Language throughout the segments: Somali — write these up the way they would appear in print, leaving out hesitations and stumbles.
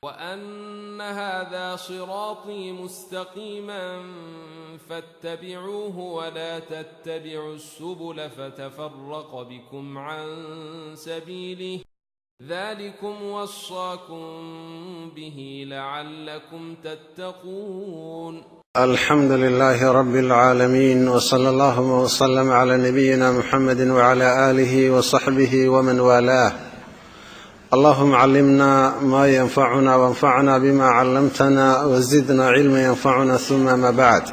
وأن هذا صراطي مستقيما فاتبعوه ولا تتبعوا السبل فتفرق بكم عن سبيله ذلكم وصاكم به لعلكم تتقون. الحمد لله رب العالمين، وصلى اللهم وسلم على نبينا محمد وعلى آله وصحبه ومن والاه. اللهم علمنا ما ينفعنا، وانفعنا بما علمتنا، وزدنا علما ينفعنا، ثم أما بعد.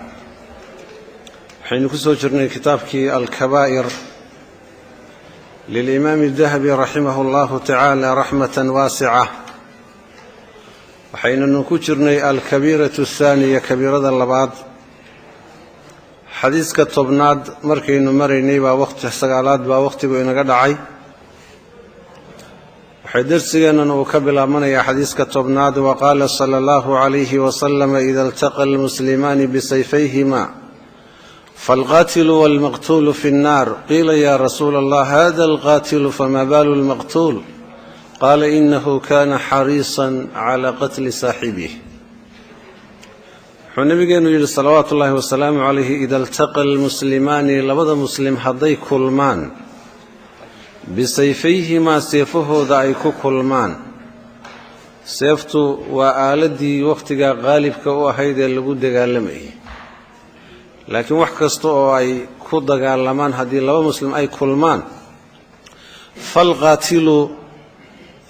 Waxaynu ku soo jirnay kitaabkii الكبائر للإمام الذهبي رحمه الله تعالى رحمة واسعة. Waxaynanu ku jirnay الكبيرة الثانية, kabiirada labaad. Xadiiska 10aad markaynu maraynay baa waqti sagaalaad baa wakhtigu inaga dhacay. Waxay darsigeennan uu ka bilaabmanayaa xadiiska 10aad. وقال صلى الله عليه وسلم: إذا التقى المسلمان بسيفيهما فالقاتل والمقتول في النار. قيل: يا رسول الله، هذا القاتل، فما بال المقتول؟ قال: إنه كان حريصا على قتل صاحبه. Wuxuu nabigeenu yidhi salawaatu ullaahi wasalaamu calayhi: إذا التقى المسلمان, labada muslim hadday kulmaan, بسيفيهما, seefahooda ay ku kulmaan. Seeftu waa aaladii wakhtigaa qaalibka u ahayd ee lagu dagaalamayay, laakiin wax kasta oo ay ku dagaalamaan, haddii laba muslim ay kulmaan, فالقاتل,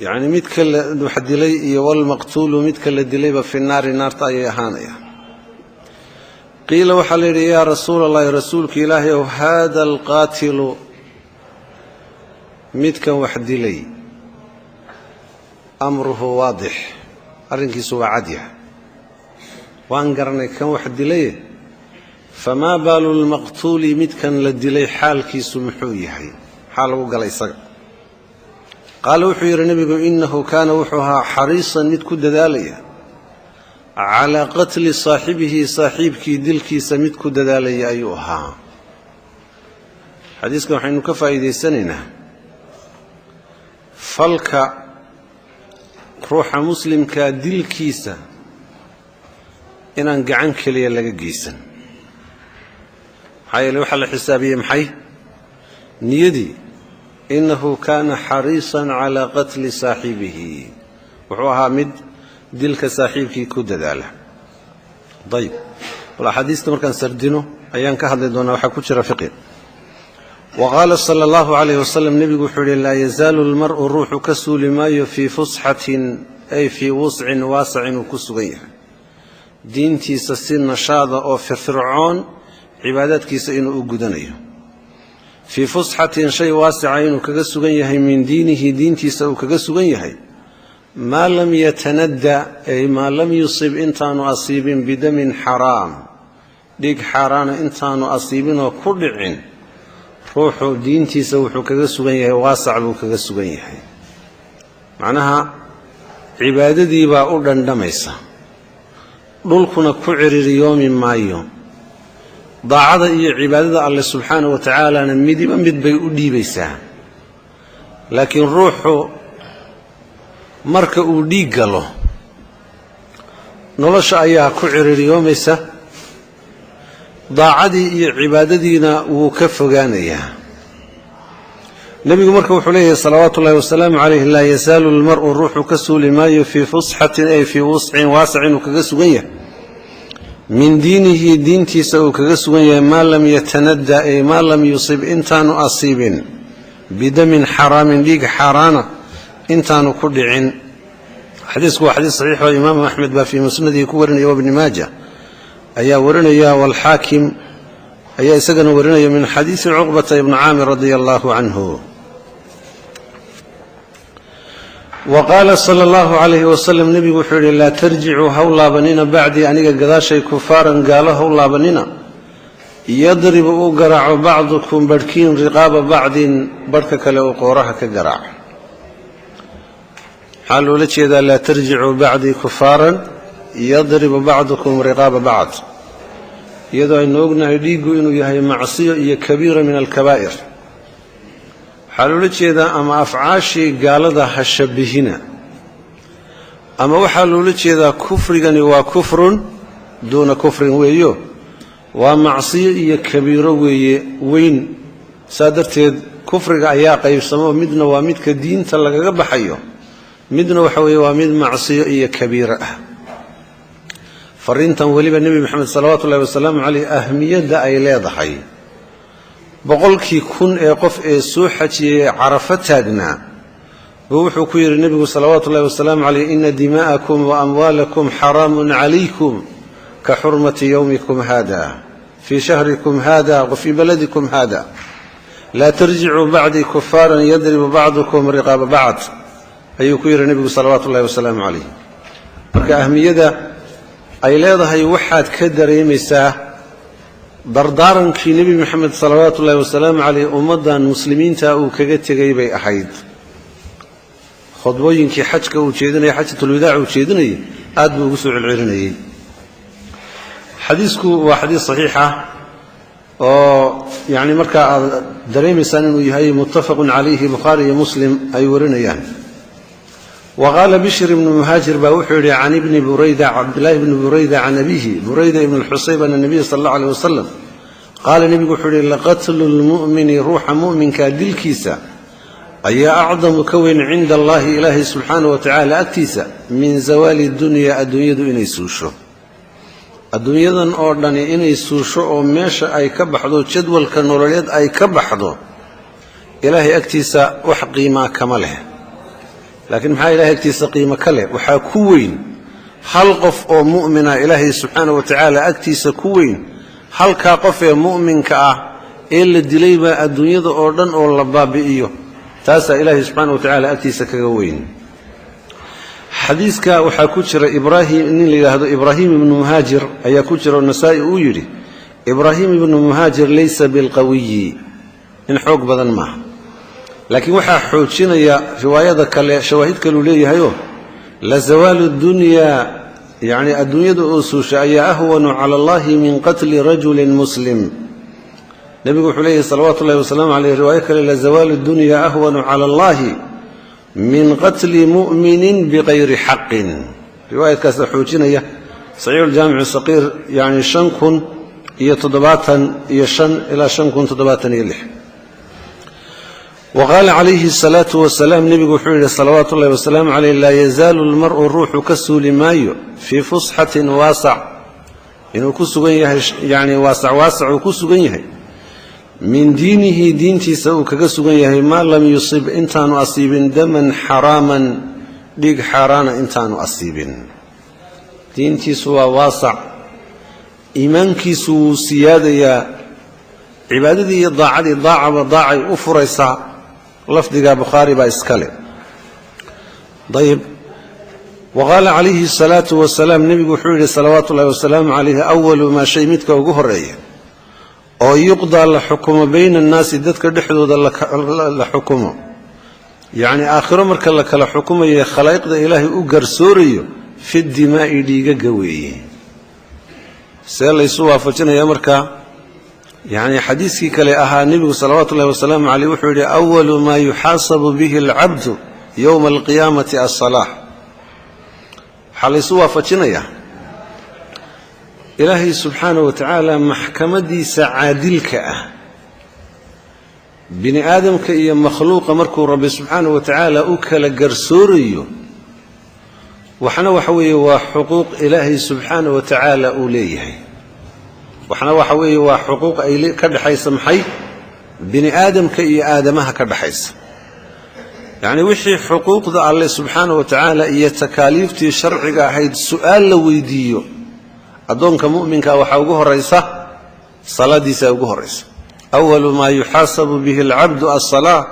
yacni midka la wax dilay, iyo والمقتول, midka la dilayba, في النار, naarta ayay ahaanayaan. قيل, waxaa la yidhi: يا رسول الله, rasuulka ilaahay ow, هذا القاتل, midkan wax dilay, أمره واضح, arrinkiisu waa cadyahay, waan garanay kan wax dilaye, فما بال المقتول, midkan la dilay xaalkiisu muxuu yahay? Maxaa lagu galay isaga? قال, wuxuu yidhi nebigu: إنه كان, wuxuu ahaa, حريصا, mid ku dadaalaya, على قتل صاحبه, saaxiibkii dilkiisa mid ku dadaalaya ayuu ahaa. Xadiiskan waxaynu ka faa'iidaysanaynaa falka ruuxa muslimkaa dilkiisa inaan gacan keliya laga geysan. Maxaa yeele, waxaa la xisaabiyey maxay? Niyadii. إنه كان حريصا على قتل صاحبه, wuxuu ahaa mid dilka saaxiibkii ku dadaala. Ayib, bal axaadiista markaan sardino ayaan ka hadli doonaa waxaa ku jira fiqi. وقال صلى الله عليه وسلم, nebigu wuxuu yidhi: لا يزال المرء, ruuxu ka suuli maayo, في فسحة ay في وسع واسع, uu ku sugan yahay diintiisa si nashaada oo firfircoon, cibaadaadkiisa inuu u gudanayo, في فسحة, shay waasica inuu kaga sugan yahay, من دينه, diintiisa uu kaga sugan yahay, ما لم يتند, ay ما لم يصب, intaanu asiibin, بدم حرام, dhiig xaaraana intaanu asiibinoo ku dhicin. Ruuxu diintiisa wuxuu kaga sugan yahay waasac buu kaga sugan yahay, macnaha cibaadadii baa u dhandhamaysa, dhulkuna ku ciririyoomi maayo. Daacada iyo cibaadada Alle subxaana wa tacaalana midiba mid bay u dhiibaysaa. Laakiin ruuxu marka uu dhiig galo, nolosha ayaa ku ciririyoomaysa, daacadii iyo cibaadadiina wuu ka fogaanayaa. Nebigu marka wuxuu leeyahay salawaatu ullahi wasalaamu calayh: لا يزال المرء, ruuxu ka suuli maayo, في فسحة ay في وسع واسع inuu kaga sugan yahay, من دينه, diintiisa uu kaga sugan yahay, ما لم يتند, ay ما لم يصب, intaanu asiibin, بدم حرام, dhiig xaaraana intaanu ku dhicin. Xadiisku waa xadiis saxiix oo imaamu Axmed baa fii musnadihi ku warinaya, wa Ibni Maaja ayaa warinaya, waalxaakim ayaa isagana warinaya, من حديث Cuqbata ibni Caamir رضي الله عنه. وقال صلى الله عليه وسلم, nebigu wuxuu yidhi: لا ترجعوا, ha u laabanina, بعدي, aniga gadaashay, كفارا, gaalo ha u laabanina, يضرب, u garaaco, بعضكم, barhkiin, رقاب بعض, barhka kale uu qooraha ka garaaco. Maxaa loola jeedaa لا ترجعوا بعدي كفارا يضرب بعضكم رقاب بعض, iyadoo aynu ognahay dhiiggu inuu yahay macsiyo iyo كبيرة من الكبائر? Waxaa loola jeedaa ama afcaashii gaalada ha shabihina, Ama waxaa loola jeedaa kufrigani waa kufrun duuna kufrin weeyo, waa macsiyo iyo kabiiro weeye weyn. Saa darteed kufriga ayaa qaybsamo, midna waa midka diinta lagaga baxayo, midna waxa weeye waa mid macsiyo iyo kabiiro ah. Fariintan weliba Nebi Maxamed salawaatu ullahi wasalaamu caleyh ahmiyadda ay leedahay, 100,000 ee qof ee soo xajiyey Carafo taagnaa buu wuxuu ku yidhi Nebigu salawaatu ullahi wasalaamu caleyh: "Ina dimaa'akum wa amwaalakum xaraamun calaykum ka xurmati yowmikum hada fii shahrikum hada wa fii baladikum hada, laa tarjicuu bacdii kufaaran yadribu bacdukum riqaaba bacd," ayuu ku yidhi Nebigu salawaatu ullahi wasalaamu calayh. Marka ahmiyada ay leedahay waxaad ka dareemaysaa dardaarankii Nebi Maxamed salawaatu ullahi wasalaamu caleyh ummaddan muslimiinta uu kaga tegay bay ahayd. Khudbooyinkii xajka uu jeedinaya, xajatulwadaac uu jeedinayay, aad buu ugu soo celcelinayey. Xadiisku waa xadiis saxiixa oo yacni markaa aad dareemaysaan inuu yahay muttafaqun calayhi, Bukhaari iyo Muslim ay warinayaan. Wa qaala Bishr ibnu Muhaajir baa wuxuu yidhi can ibni Burayda, Cabdillaahi ibni Burayda, can abiihi Burayda ibn Lxusayb, ana nabiya sala allah aleyh wasalam qaala, nebigu wuxuu yihi: "Laqatlu lmu'mini," ruuxa mu'minka dilkiisa ayaa, "acdamu," ka weyn, "cinda Allahi," Ilaahay subxaana wa tacaala agtiisa, "min zawaali dunya," adduunyadu inay suusho, adduunyadan oo dhani inay suusho oo meesha ay ka baxdo, jadwalka nololeed ay ka baxdo, Ilaahay agtiisa wax qiimaa kama leh. Laakiin maxaa Ilahay agtiisa qiimo ka leh? Waxaa ku weyn hal qof oo mu'mina Ilaahay subxaana wa tacaala agtiisa ku weyn. Halkaa qof ee mu'minka ah ee la dilay baa adduunyada oo dhan oo la baabi'iyo, taasaa Ilaahay subxaana wa tacaala agtiisa kaga weyn. Xadiiska waxaa ku jira Ibraahim, nin la yidhaahdo Ibraahim ibnu Muhaajir ayaa ku jira, oo Nasaa'i uu yidhi: "Ibraahim ibnu Muhaajir laysa bilqawiyi," nin xoog badan maaha. Laakiin waxaa xoojinaya riwaayada kale, shawaahid kaluu leeyahayoo la zawaalu dunyaa, yacni adduunyada oo suusha, ayaa ahwanu cala Allahi min qatli rajulin muslim. Nebigu wuxuu leeyahy salawaatu ullahi wasalaamu caleyh, riwaayo kale: "La zawaalu dunya ahwanu cala Allahi min qatli mu'minin bikayri xaqin." Riwaayadkaasa xoojinaya Saxiixu Ljaamic Saqiir, yani 5075 ilaa 5076. Wa qaala calayhi asalaatu wasalaam, nebigu wuxuu yidhi salawaatu ullahi wasalaamu caleyh: "Laa yazaalu lmar'u," ruuxu ka suuli maayo, "fii fusxatin," waasac inuu ku sugan yahay, yani waasac waasac uu ku sugan yahay, "min diinihi," diintiisa uu kaga sugan yahay, "maa lam yusib," intaanu asiibin, "daman xaraaman," dhiig xaaraana intaanu asiibin. Diintiisu waa waasac, iimaankiisu wuu siyaadayaa, cibaadadii iyo daacadii daacaba daacay u furaysaa. Lafdiga Bukhaari baa iskale. Ayib. Wa qaala calayhi asalaatu wasalaam, nebigu wuxuu yidhi salawaatu ullahi wasalaamu calayhi: "Awalu maa," shay midka ugu horeeya oo, "yuqdaa," la xukumo, "bayna annaasi," dadka dhexdooda la xukumo, yacni aakhiro marka la kala xukumayo, khalaa'iqda Ilaahay u garsoorayo, "fi dimaa'i," dhiigaga weeye. See laysu waafajinaya marka yacni xadiiskii kale ahaa nebigu salawaatu ullahi wasalaamu caleyh wuxuu yidhi: "Awalu maa yuxaasabu bihi alcabdu yowma alqiyaamati alsalaax"? Waxaa laysu waafajinayaa Ilaahay subxaana wa tacaala maxkamadiisa caadilka ah, bini aadamka iyo makhluuqa markuu Rabbi subxaana wa tacaala u kala garsoorayo. Waxna waxa weeye waa xuquuq Ilaahay subxaana wa tacaala uu leeyahay, waxna waxa weeye waa xuquuq ay ka dhexaysa maxay? Bini aadamka iyo aadamaha ka dhexaysa. Yacnii wixii xuquuqda Alle subxaana wa tacaala iyo takaaliiftii sharciga ahayd su'aal la weydiiyo addoonka mu'minka, waxaa ugu horaysa salaadiisa ugu horaysa. Awalu maa yuxaasabu bihi alcabdu alsalaa,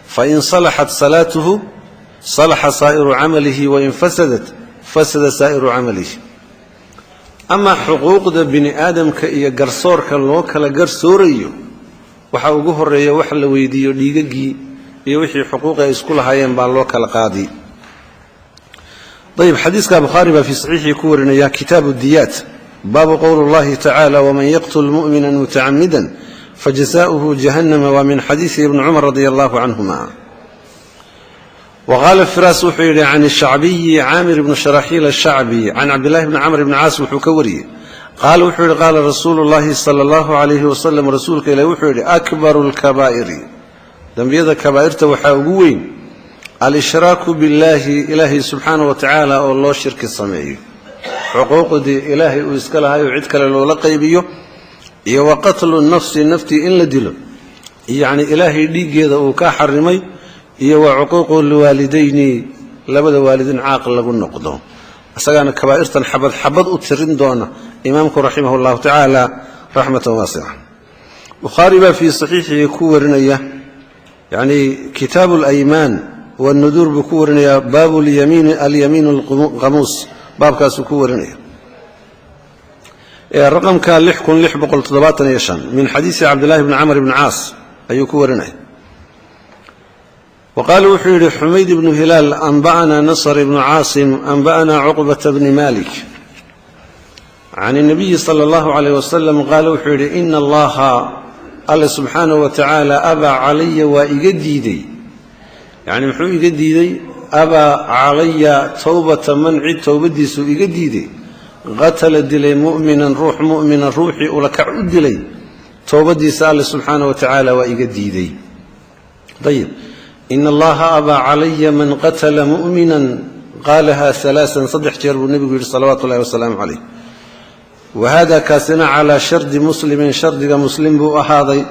fain salaxat salaatuhu salaxa saa'iru camalihi, wain fasadat fasada saa'iru camalihi. Amaa xuquuqda bini aadamka iyo garsoorka loo kala garsoorayo, waxaa ugu horeeya wax la weydiiyo dhiigagii iyo wixii xuquuqi ay isku lahaayeen baa loo kala qaadi. Ayib. Xadiiska Bukhaari baa fii saxiixii ku warinaya, kitaabu diyaat, baabu qowl اllahi tacaala: "Waman yaqtul mu'mina mutacamida fajazaؤuhu jahannama." Waa min xadiisi Ibni Cumar radi allahu canhuma. Wa qaala Firaas wuxuu yidhi can shacbiyi Caamir ibni Sharaxiil ashacbi can Cabdillahi bni Camr ibni Caas wuxuu ka wariyey, qaala wuxuu yidhi: qaala rasuulu llaahi sala allahu calayhi wasalam, rasuulka ilahi wuxuu yidhi: akbaru lkabaa'iri, dembiyada kabaa'irta waxaa ugu weyn, alishraaku billaahi, ilaahay subxaana wa tacaala oo loo shirki sameeyo, xuquuqdii ilaahay uu iska lahay oo cid kale loola qaybiyo, iyo wa qatlu nafsi, naftii in la dilo, yacni ilaahay dhiiggeeda uu ka xarimay, iyo wa cuquuqu lwaalidayni, labada waalidin caaq lagu noqdo. Isagaana kabaa'irtan xabad xabad u tirin doona imaamku raximah llahu tacaala raxmatan waasica. Bukhaari baa fii saxiixihi ku warinaya, yacni kitaabu alaymaan wanuduur buu ku warinayaa, baabu alyamiin alqamuus, baabkaasuu ku warinaya raqamka min xadiisi Cabdillahi bni Camr bni Caas ayuu ku warinaya. Wa qaala wuxuu yidhi Xumayd ibnu Hilaal: anba'ana Nasr ibnu Caasim, anba'ana Cuqbata bni Malik can الnabiyi sala اllahu alayh wasalam, qaala wuxuu yidhi: ina allaha, alle subxaanahu wa tacaala, abaa calaya, waa iga diiday. Yacni muxuu iga diiday? Abaa calaya towbata man, cid towbadiisuu iga diiday, qatala, dilay, mu'minan, ruux mu'mina, ruuxii ulakac u dilay towbadiisa alle subxaanahu wa tacaala waa iga diiday. Ayib. Ina allaha abaa calaya man qatala mu'minan, qaalaha alaaan, saddex jeer buu nebigu yidhi salawaatu ullahi wasalaamu calayh. Wa hada, kaasina, calaa shardi Muslimin, shardiga Muslim buu ahaaday.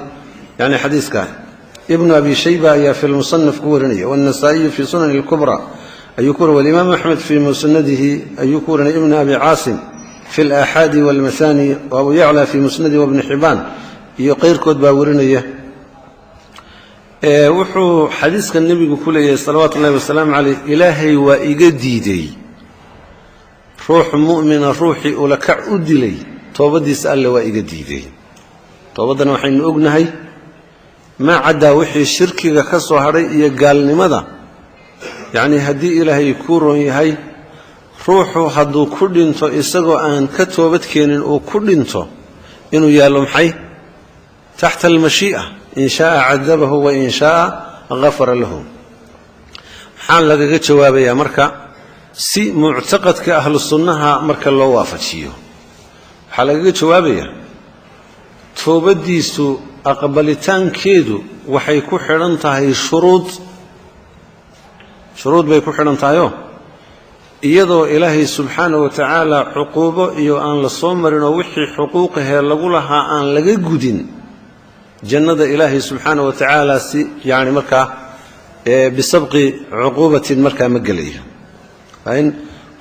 Yani xadiiskaa Ibnu Abi Shayba ayaa fi lmusanaf ku warinaya, wاnasaa'iyu fii sunani اlkubra ayuu ku warinaya, walimaam Axmed fii musnadihi ayuu ku warinaya, Ibnu Abi Caasim fi alaaxaadi walmathani, wa Abu Yacla fii musnadihi, wabni Xibaan iyo keyrkood baa warinaya. Wuxuu xadiiska nebigu ku leeyahay salawaatu ullahi wasalaamu caleyh: ilaahay waa iga diiday ruux mu'mina ruuxii ulakac u dilay toobadiisa, alle waa iga diiday. Toobaddana waxaynu ognahay, maa caddaa wixii shirkiga ka soo hadhay iyo gaalnimada, yacnii haddii ilaahay kuu roon yahay, ruuxu hadduu ku dhinto isagoo aan ka toobad keenin uu ku dhinto, inuu yaallo maxay? Taxta almashii'a, in shaaa cadabahu wa in shaaa hafara lahu. Maxaa lagaga jawaabayaa marka si muctaqadka ahlu sunnaha marka loo waafajiyo? Waxaa lagaga jawaabayaa toobaddiisu aqbalitaankeedu waxay ku xidhan tahay shuruud. Shuruud bay ku xidhan tahayoo, iyadoo ilaahay subxaana wa tacaala cuquubo iyo aan la soo marin oo wixii xuquuqahee lagu lahaa aan laga gudin, jannada ilaahay subxaana wa tacaala si yacni markaa bisabqi cuquubatin markaa ma gelayo. Waa in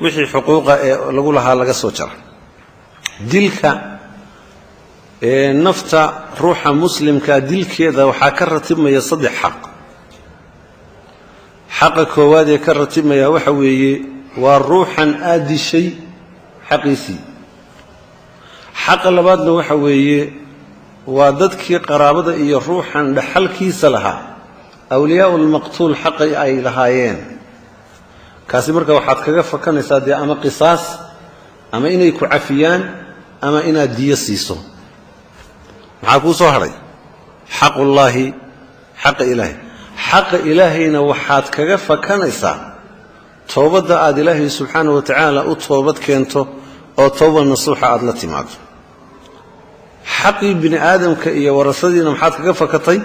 wixii xuquuqa ee lagu lahaa laga soo jara. Dilka nafta ruuxa muslimkaa dilkeeda waxaa ka ratibmaya saddex xaq. Xaqa koowaad ee ka ratibmaya waxa weeye waa ruuxan aad dishay xaqiisii. Xaqa labaadna waxa weeye waa dadkii qaraabada iyo ruuxan dhaxalkiisa lahaa, awliyaau lmaqtuul, xaqay ay lahaayeen. Kaasi marka waxaad kaga fakanaysaa dee ama qisaas, ama inay ku cafiyaan, ama inaad diyo siiso. Maxaa kuu soo hadhay? Xaqullaahi, xaqa ilaahay. Xaqa ilaahayna waxaad kaga fakanaysaa toobadda aad ilaahay subxaana wa tacaala u toobad keento oo towba nasuuxa aad la timaado. Xaqii bini aadamka iyo warasadiina maxaad kaga fakatay?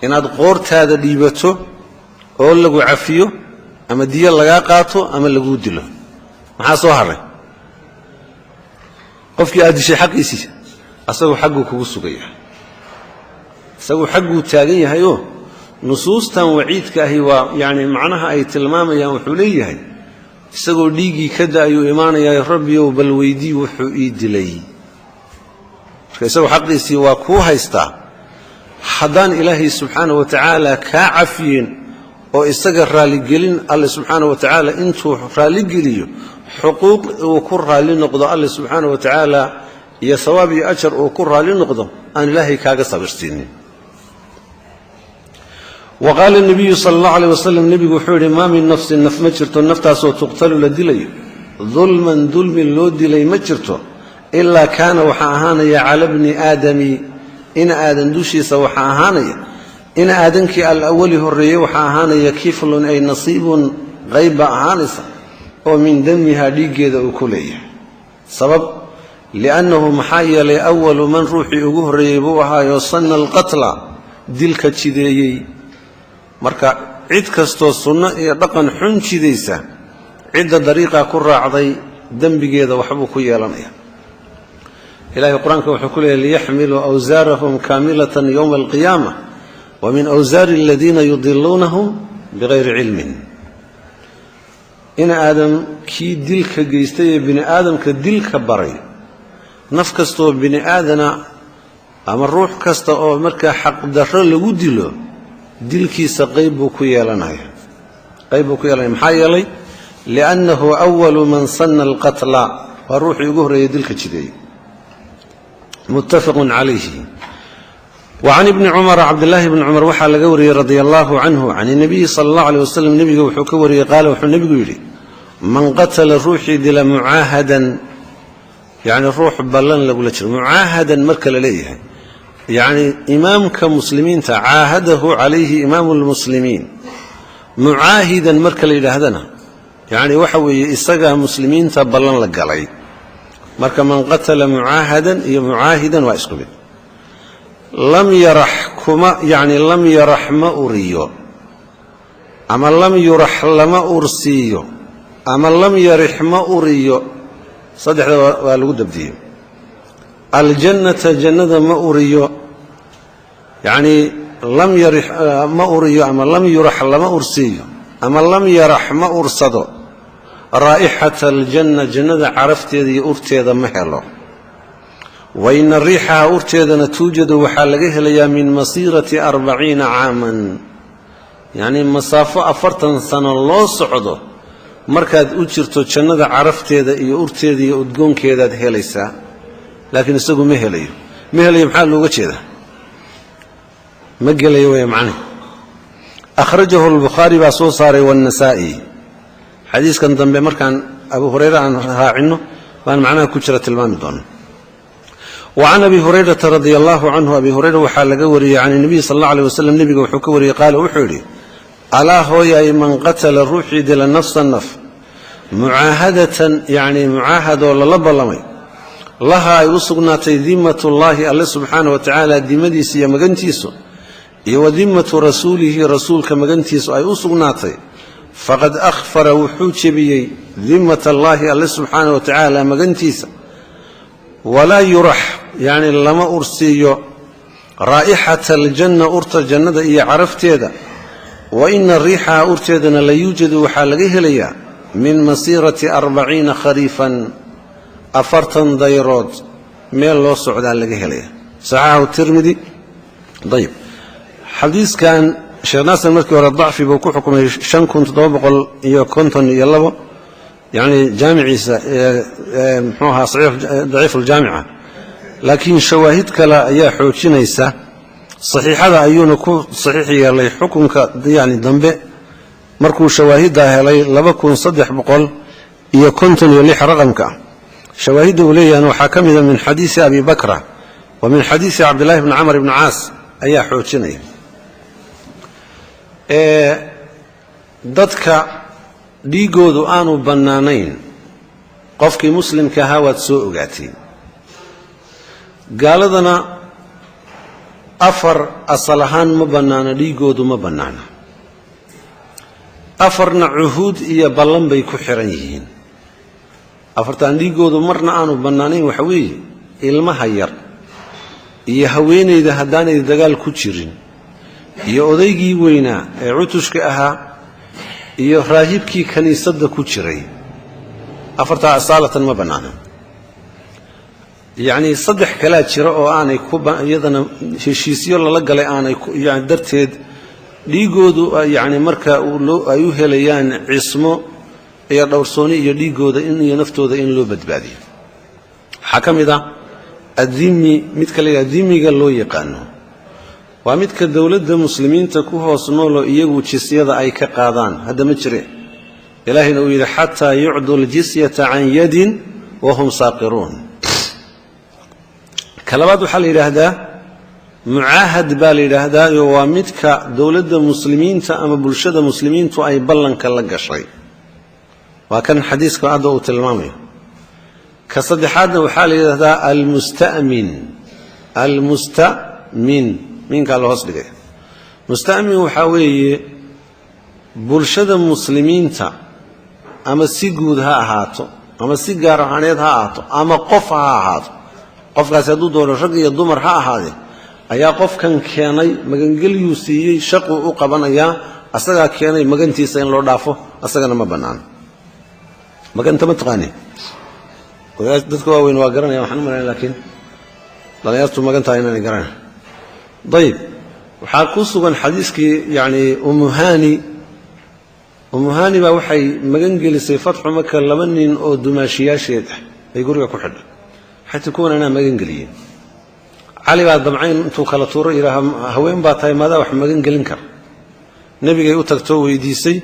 Inaad qoortaada dhiibato oo lagu cafiyo, ama diyo lagaa qaato, ama laguu dilo. Maxaa soo hadhay? Qofkii aad dishay xaqiisii asagoo xagguu kugu sugaya, isaguu xagguu taagan yahayoo nusuustan waciidka ahi waa yacni macnaha ay tilmaamayaan. Wuxuu leeyahay isagoo dhiiggii ka da'ayuu imaanayaa: rabbiyow, bal weydii wuxuu ii dilay. Marka isagoo xaqiisii waa kuu haystaa. Haddaan ilaahay subxaana wa tacaala kaa cafiyeen oo isaga raalligelin alle subxaana wa tacaala intuu raalligeliyo, xuquuq uu ku raalli noqdo alle subxaana wa tacaala iyo sawaab iyo ajar uu ku raalli noqdo aan ilaahay kaaga sabirsiinin. Wa qaala nabiyu sala allahu aleyh wasalam, nebigu wuxuu yidhi: maa min nafsin, naf ma jirto, naftaasoo tuqtalu, la dilayo, dulman, dulmi loo dilay ma jirto, ilaa kaana, waxaa ahaanaya, cala bni aadami, in aadan dushiisa waxaa ahaanaya. In aadankii alawali horreeyey waxaa ahaanaya kiflun ay nasiibun, qayb baa ahaanaysa oo min damihaa dhiiggeeda uu ku leeyahay. Sabab, liannahu maxaa yeelay awalu man ruuxii ugu horreeyey buu ahaayoo sanna alqatla dilka jideeyey. Marka cid kastoo sunno iyo dhaqan xun jidaysa, cidda dariiqaa ku raacday dembigeeda waxbuu ku yeelanaya. Ilahay qur-aanka wuxuu ku leeyay: liyaxmiluu awsaarahum kaamilatan yowma alqiyaama wa min awsaari aladiina yudiluunahum bigayri cilmin. In aadam kii dilka geystay ee bini aadamka dilka baray, naf kastoo bini aadana ama ruux kasta oo markaa xaqdarro lagu dilo, dilkiisa qayb buu ku yeelanaya, qayb buu ku yeelanaya. Maxaa yeelay? Liannahu awalu man sanna alqatla, waa ruuxii ugu horreeyey dilka jideeyey. Muttafaqun calayhi. Wa can ibni cumara, cabdillaahi bni cumar waxaa laga wariyey, radia allaahu canhu, can inabiyi sala allah aleh wasalam, nebiga wuxuu ka wariyey, qaala, wuxuu nebigu yidhi: man qatala ruuxii dila mucaahadan, yacni ruux ballan lagula jiro. Mucaahadan marka la leeyahay, yacni imaamka muslimiinta caahadahu calayhi imaamu lmuslimiin. Mucaahidan marka la yidhaahdana, yacni waxa weeye isagaa muslimiinta ballan la galay. Marka man qatala mucaahadan iyo mucaahidan waa isku mid. Lam yarax kuma, yacni lam yarax ma uriyo, ama lam yurax lama ursiiyo, ama lam yarix ma uriyo, saddexda waa lagu dabdiyey. Aljannata jannada ma uriyo, yacnii lam yarix ma uriyo, ama lam yurax lama ursiiyo, ama lam yarax ma ursado raa'ixata aljanna, jannada carafteeda iyo urteeda ma helo. Wa ina riixaha urteedana tuujadu waxaa laga helayaa min masiirati 40 caaman, yacnii masaafo 40 sano loo socdo markaad u jirto jannada carafteeda iyo urteeda iyo udgoonkeedaad helaysaa, laakiin isagu ma helayo. Ma helayo maxaa looga jeedaa? Ma gelayo wey macnihi. Akhrajahu albukhaari baa soo saaray waannasaa'i. Xadiiskan dambe markaan Abu Hurayra aan raacinno baan macnaha ku jira tilmaami doona. Wa can Abi Hurayrata radia allaahu canhu, Abi Hurayra waxaa laga wariyey, can inabiy sal alla aleh wasalam, nebiga wuxuu ka wariyey, qaala, wuxuu yidhi: alaa hooyay, man qatala ruuxii dila nafsa naf mucaahadatan, yacnii mucaahadoo lala ballamay, laha ay u sugnaatay dimmatullaahi, alle subxaana wa tacaala dimadiisa iyo magantiisu, iyo wa dimmatu rasuulihi, rasuulka magantiisu ay u sugnaatay, faqad akhfara wuxuu jebiyey dimmat allaahi, alle subxaana wa tacaala magantiisa. Walaa yurax, yacni lama ursiiyo, raa'ixata aljanna, urta jannada iyo carafteeda. Wa ina riixaha urteedana la yuujadu waxaa laga helayaa min masiirati 40 khariifan, 40 dayrood meel loo socdaa laga helaya. Saxaxahu Tirmidi. Ayib, xadiiskan Sheekh Naasir markii hore dacfi buu ku xukumay 5752, yacni jaamiciisa, muxuu ahaa, daciif aljaamica, laakiin shawaahid kale ayaa xoojinaysa. Saxiixada ayuuna ku saxiix yeelay xukunka yani dambe markuu shawaahiddaa helay, 2356 raqamka. Shawaahidda uu leeyahana waxaa ka mida min xadiisi Abi Bakra wa min xadiisi Cabdillahi bni Camr ibni Caas ayaa xoojinaya. Dadka dhiiggoodu aanu bannaanayn, qofkii muslimka ahaa waad soo ogaatay. Gaaladana afar asal ahaan ma bannaano, dhiiggoodu ma bannaana. Afarna cuhuud iyo ballan bay ku xihan yihiin. Afartaan dhiiggoodu marna aanu bannaanayn waxa weeye ilmaha yar, iyo haweenayda haddaanay dagaal ku jirin, iyo odaygii weynaa ee cutushka ahaa, iyo raahibkii kiniisadda ku jiray. Afartaa asaalatan ma bannaana. Yacnii saddex kalaa jira oo aanay ku iyadana heshiisyo lala galay aanay yani darteed dhiiggoodu, yacni marka ay u helayaan cismo iyo dhowrsooni iyo dhiiggooda in iyo naftooda in loo badbaadiyo. Waxaa ka mid ah addimi, midka la yidhaha dimiga loo yaqaano, waa midka dowladda muslimiinta ku hoos nooloo iyagu jisyada ay ka qaadaan. Hadda ma jire, Ilaahayna uu yidhi: xataa yucduu aljisyata can yadin wahum saaqiruun. Ka labaad waxaa la yidhaahdaa Mucaahad baa la yidhaahdaayo, waa midka dowladda muslimiinta ama bulshada muslimiintu ay ballanka la gashay. Waa kan xadiiska hadda uu tilmaamayo. Ka saddexaadna waxaa la yidhahdaa almusta'min. Almustamin, minkaa la hoos dhigay. Musta'min waxaa weeye bulshada muslimiinta, ama si guud ha ahaato ama si gaar ahaaneed ha ahaato ama qof ha ahaato, qofkaasi hadduu doono rag iyo dumar ha ahaadee, ayaa qofkan keenay, magangelyuu siiyey, shaquu u qabanayaa, asagaa keenay, magantiisa in loo dhaafo asagana ma bannaano. Maganta ma taqaani? Dadka waaweyn waa garanaya, waxaan u malayn, laakiin dhallinyartu magantaa inaanay garanayn. Dayib, waxaa ku sugan xadiiskii yacni Umuhani. Umuhani baa waxay magan gelisay Fatxu Maka laba nin oo dumaashiyaasheed ah ay guriga ku xidhay. Xataa kuwan anaa magan geliyey. Cali baa damcayn intuu kala tuuro yidhaaha, haween baa tahay, maadaa wax magan gelin kara? Nebigay u tagtoo weydiisay.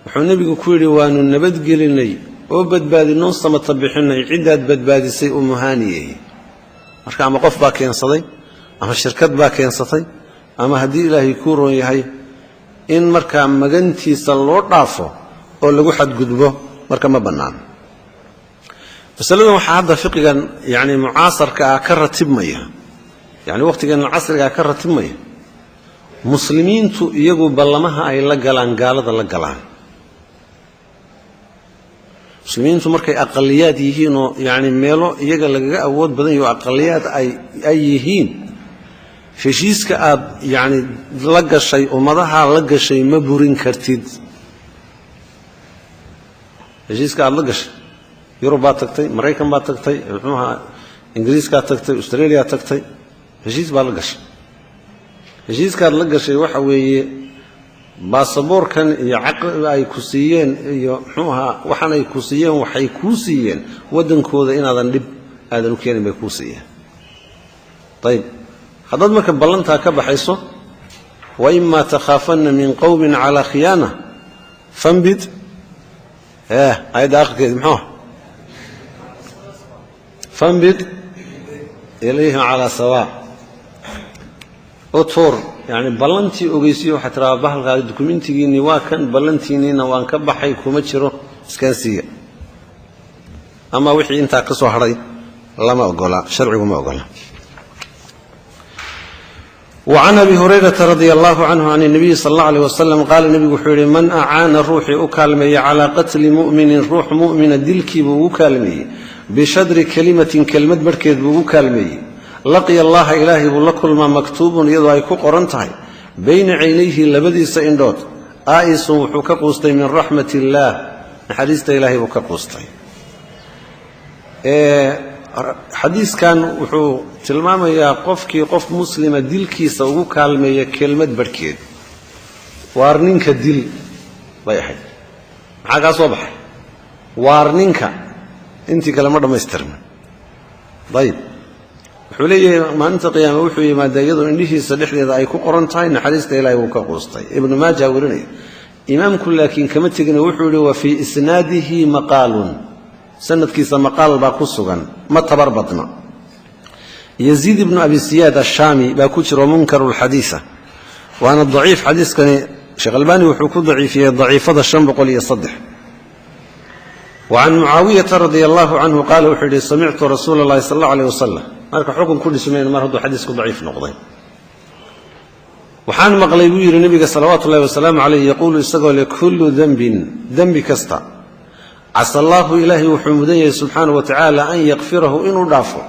Wuxuu nebigu ku yidhi, waanu nabadgelinay oo badbaadinoo samata bixinay ciddaad badbaadisay, Umuhaniyey. Marka ama qof baa keensaday ama shirkad baa keensatay, ama haddii Ilaahay kuu roon yahay, in markaa magantiisa loo dhaafo oo lagu xadgudbo marka ma bannaan. Masaladan waxaa hadda fiqigan yacni mucaasarka ah ka ratibmaya, yacni wakhtigan casrigaa ka ratibmaya, muslimiintu iyagu ballamaha ay la galaan gaalada la galaan. Muslimiintu markay aqaliyaad yihiinoo yacni meelo iyaga lagaga awood badan yaho aqaliyaad ay yihiin, heshiiska aad yacni la gashay ummadaha la gashay ma burin kartid. Heshiiska aad la gashay, Yurub baad tagtay, Maraykan baad tagtay, muxuu ahaa, Ingiriiskaad tagtay, Australiyaad tagtay, heshiis baad la gashay. Heshiiskaad la gashay waxa weeye baasaboorkan iyo caqliga ay ku siiyeen iyo muxuu ahaa waxaan ay ku siiyeen, waxay kuu siiyeen waddankooda inaadan dhib aadan u keenin bay kuu siiyeen. Ayib, haddaad marka ballantaa ka baxayso, wa imaa takhaafanna min qowmin calaa khiyaana fambid, aayadda akhirkeedi muxuu? Fambid ilayhim calaa sawaa. Utuur, yacni ballantii ogeysiyo, waxaa tiraa bahalkaadi dukumentigiinni waa kan, ballantiinniina waan ka baxay, kuma jiro, iskaansiiya. Ama wixii intaa ka soo hadhay lama ogola, sharcigu ma ogola. Wacan Abi Hurayrata radia allahu canhu can nabiyi sal alla aleyh wasalam qaala, nebigu wuxuu yidhi, man acaana, ruuxii u kaalmeeya, calaa qatli mu'minin, ruux mu'mina dilkiibuu ugu kaalmeeyey, bishadri kelimatin, kelmad barhkeed buu ugu kaalmeeyey, laqiya Allaha, Ilaahay buu la kulmaa, maktuubun, iyadoo ay ku qoran tahay, bayna caynayhi, labadiisa indhood, aa'isun, wuxuu ka quustay, min raxmat illaah, naxariista Ilaahay buu ka quustay. Xadiiskan wuxuu tilmaamayaa qofkii qof muslima dilkiisa ugu kaalmeeya kelmad barhkeed. Waar ninka dil bay ahayd, maxaa kaa soo baxay? Waar ninka, intii kale ma dhammaystirma. Dayib, wuxuu leeyahay maalinta qiyaame wuxuu yimaadaa iyadoo indhihiisa dhexdeeda ay ku qoran tahay naxariista Ilahay wuu ka quustay. Ibnu Maaja warinaya. Imaamku laakiin kama tegina, wuxuu yidhi wa fii isnaadihi maqaalun, sanadkiisa maqaal baa ku sugan, ma tabar badna. Yaziid ibnu Abi Siyaad ashaami baa ku jiro, munkarulxadiisa, waana daciif xadiiskani. Sheekh Albaani wuxuu ku daciifiyey daciifada 503. Wacan Mucaawiyata radia allahu canhu qaala, wuxuu yidhi, samictu rasuula allahi sal alla aleyh wasalam. Marka xukun ku dhismayno mar hadduu xadiisku daciif noqday. Waxaan maqlay, buu yidhi, nebiga salawaatu ullahi wasalaamu caleyh yaquulu, isagoo leh, kullu denbin, dembi kasta, casa allaahu, Ilaahay wuxuu mudan yahay subxaanahu wa tacaala, an yakfirahu, inuu dhaafo,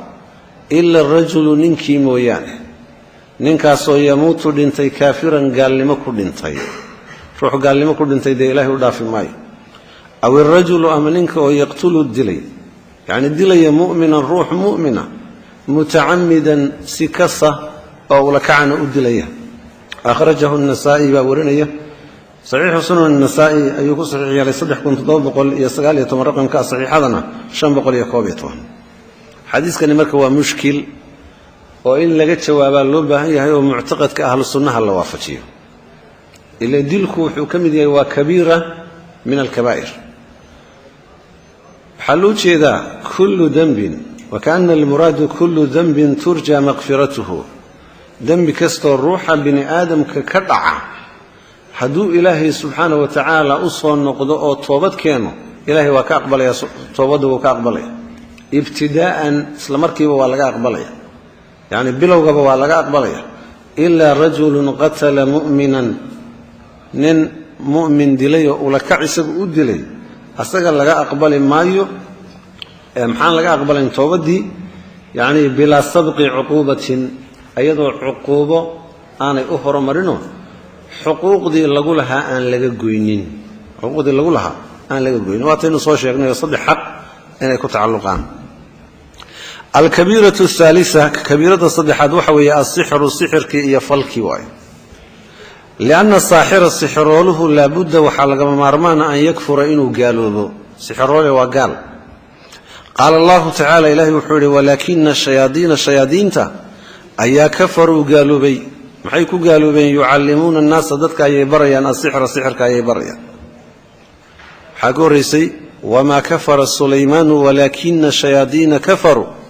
ila arajulu, ninkii mooyaane, ninkaasoo yamuutu, dhintay, kaafiran, gaalnimo ku dhintay. Ruux gaalnimo ku dhintay dee Ilaahay u dhaafi maayo. Aw irajulu, ama ninka oo yaqtulu, dilay, yacni dilaya, mu'minan, ruux mu'mina, mutacamidan, si kasa oo ulakacana u dilaya. Akhrajahu Nasaa'i baa warinaya. Saxiixu Sunan Nasaa'i ayuu ku saxiix yeelay 3719 raqamka, saxiixadana 511. Xadiiskani marka waa mushkil oo in laga jawaabaa loo baahan yahay oo muctaqadka ahlu sunnaha la waafajiyo. Ila dilku wuxuu ka mid yahay, waa kabiira min alkabaa'ir. Waxaa loo jeedaa kullu denbin, wakaana almuraadu kullu denbin turja makfiratuhu. Dembi kastoo ruuxa bini aadamka ka dhaca hadduu Ilaahay subxaana wa tacaala u soo noqdo oo toobad keeno, Ilaahay waa ka aqbalaya, toobadda wuu ka aqbalaya ibtidaa'an, isla markiiba waa laga aqbalaya, yacni bilowgaba waa laga aqbalaya. Ilaa rajulun qatala mu'minan, nin mu'min dilay oo ulakac isagu u dilay, asaga laga aqbali maayo. Maxaan laga aqbalayn toobaddii? Yacni bilaa sabqi cuquubatin, iyadoo cuquubo aanay u horumarinoo xuquuqdii lagu lahaa aan laga goynin, xuquuqdii lagu lahaa aan laga goynin. Waataynu soo sheegnayo saddex xaq inay ku tacalluqaan. Alkabiiratu athaalisa, kabiirada saddexaad waxa weeye asixru, sixirkii iyo falkii waayo. Lianna saaxira, sixirooluhu, laabudda waxaa lagama maarmaana an yakfura, inuu gaaloobo. Sixiroole waa gaal. Qaala allahu tacaala, ilaahay wuxuu yidhi: walaakina shayaadiina, shayaadiinta ayaa kafaruu, gaaloobay. Maxay ku gaaloobeen? Yucallimuuna annaasa, dadka ayay barayaan, asixra, sixirka ayay barayaan. Waxaa ka horraysay wamaa kafara sulaymaanu walaakina shayaadiina kafaruu.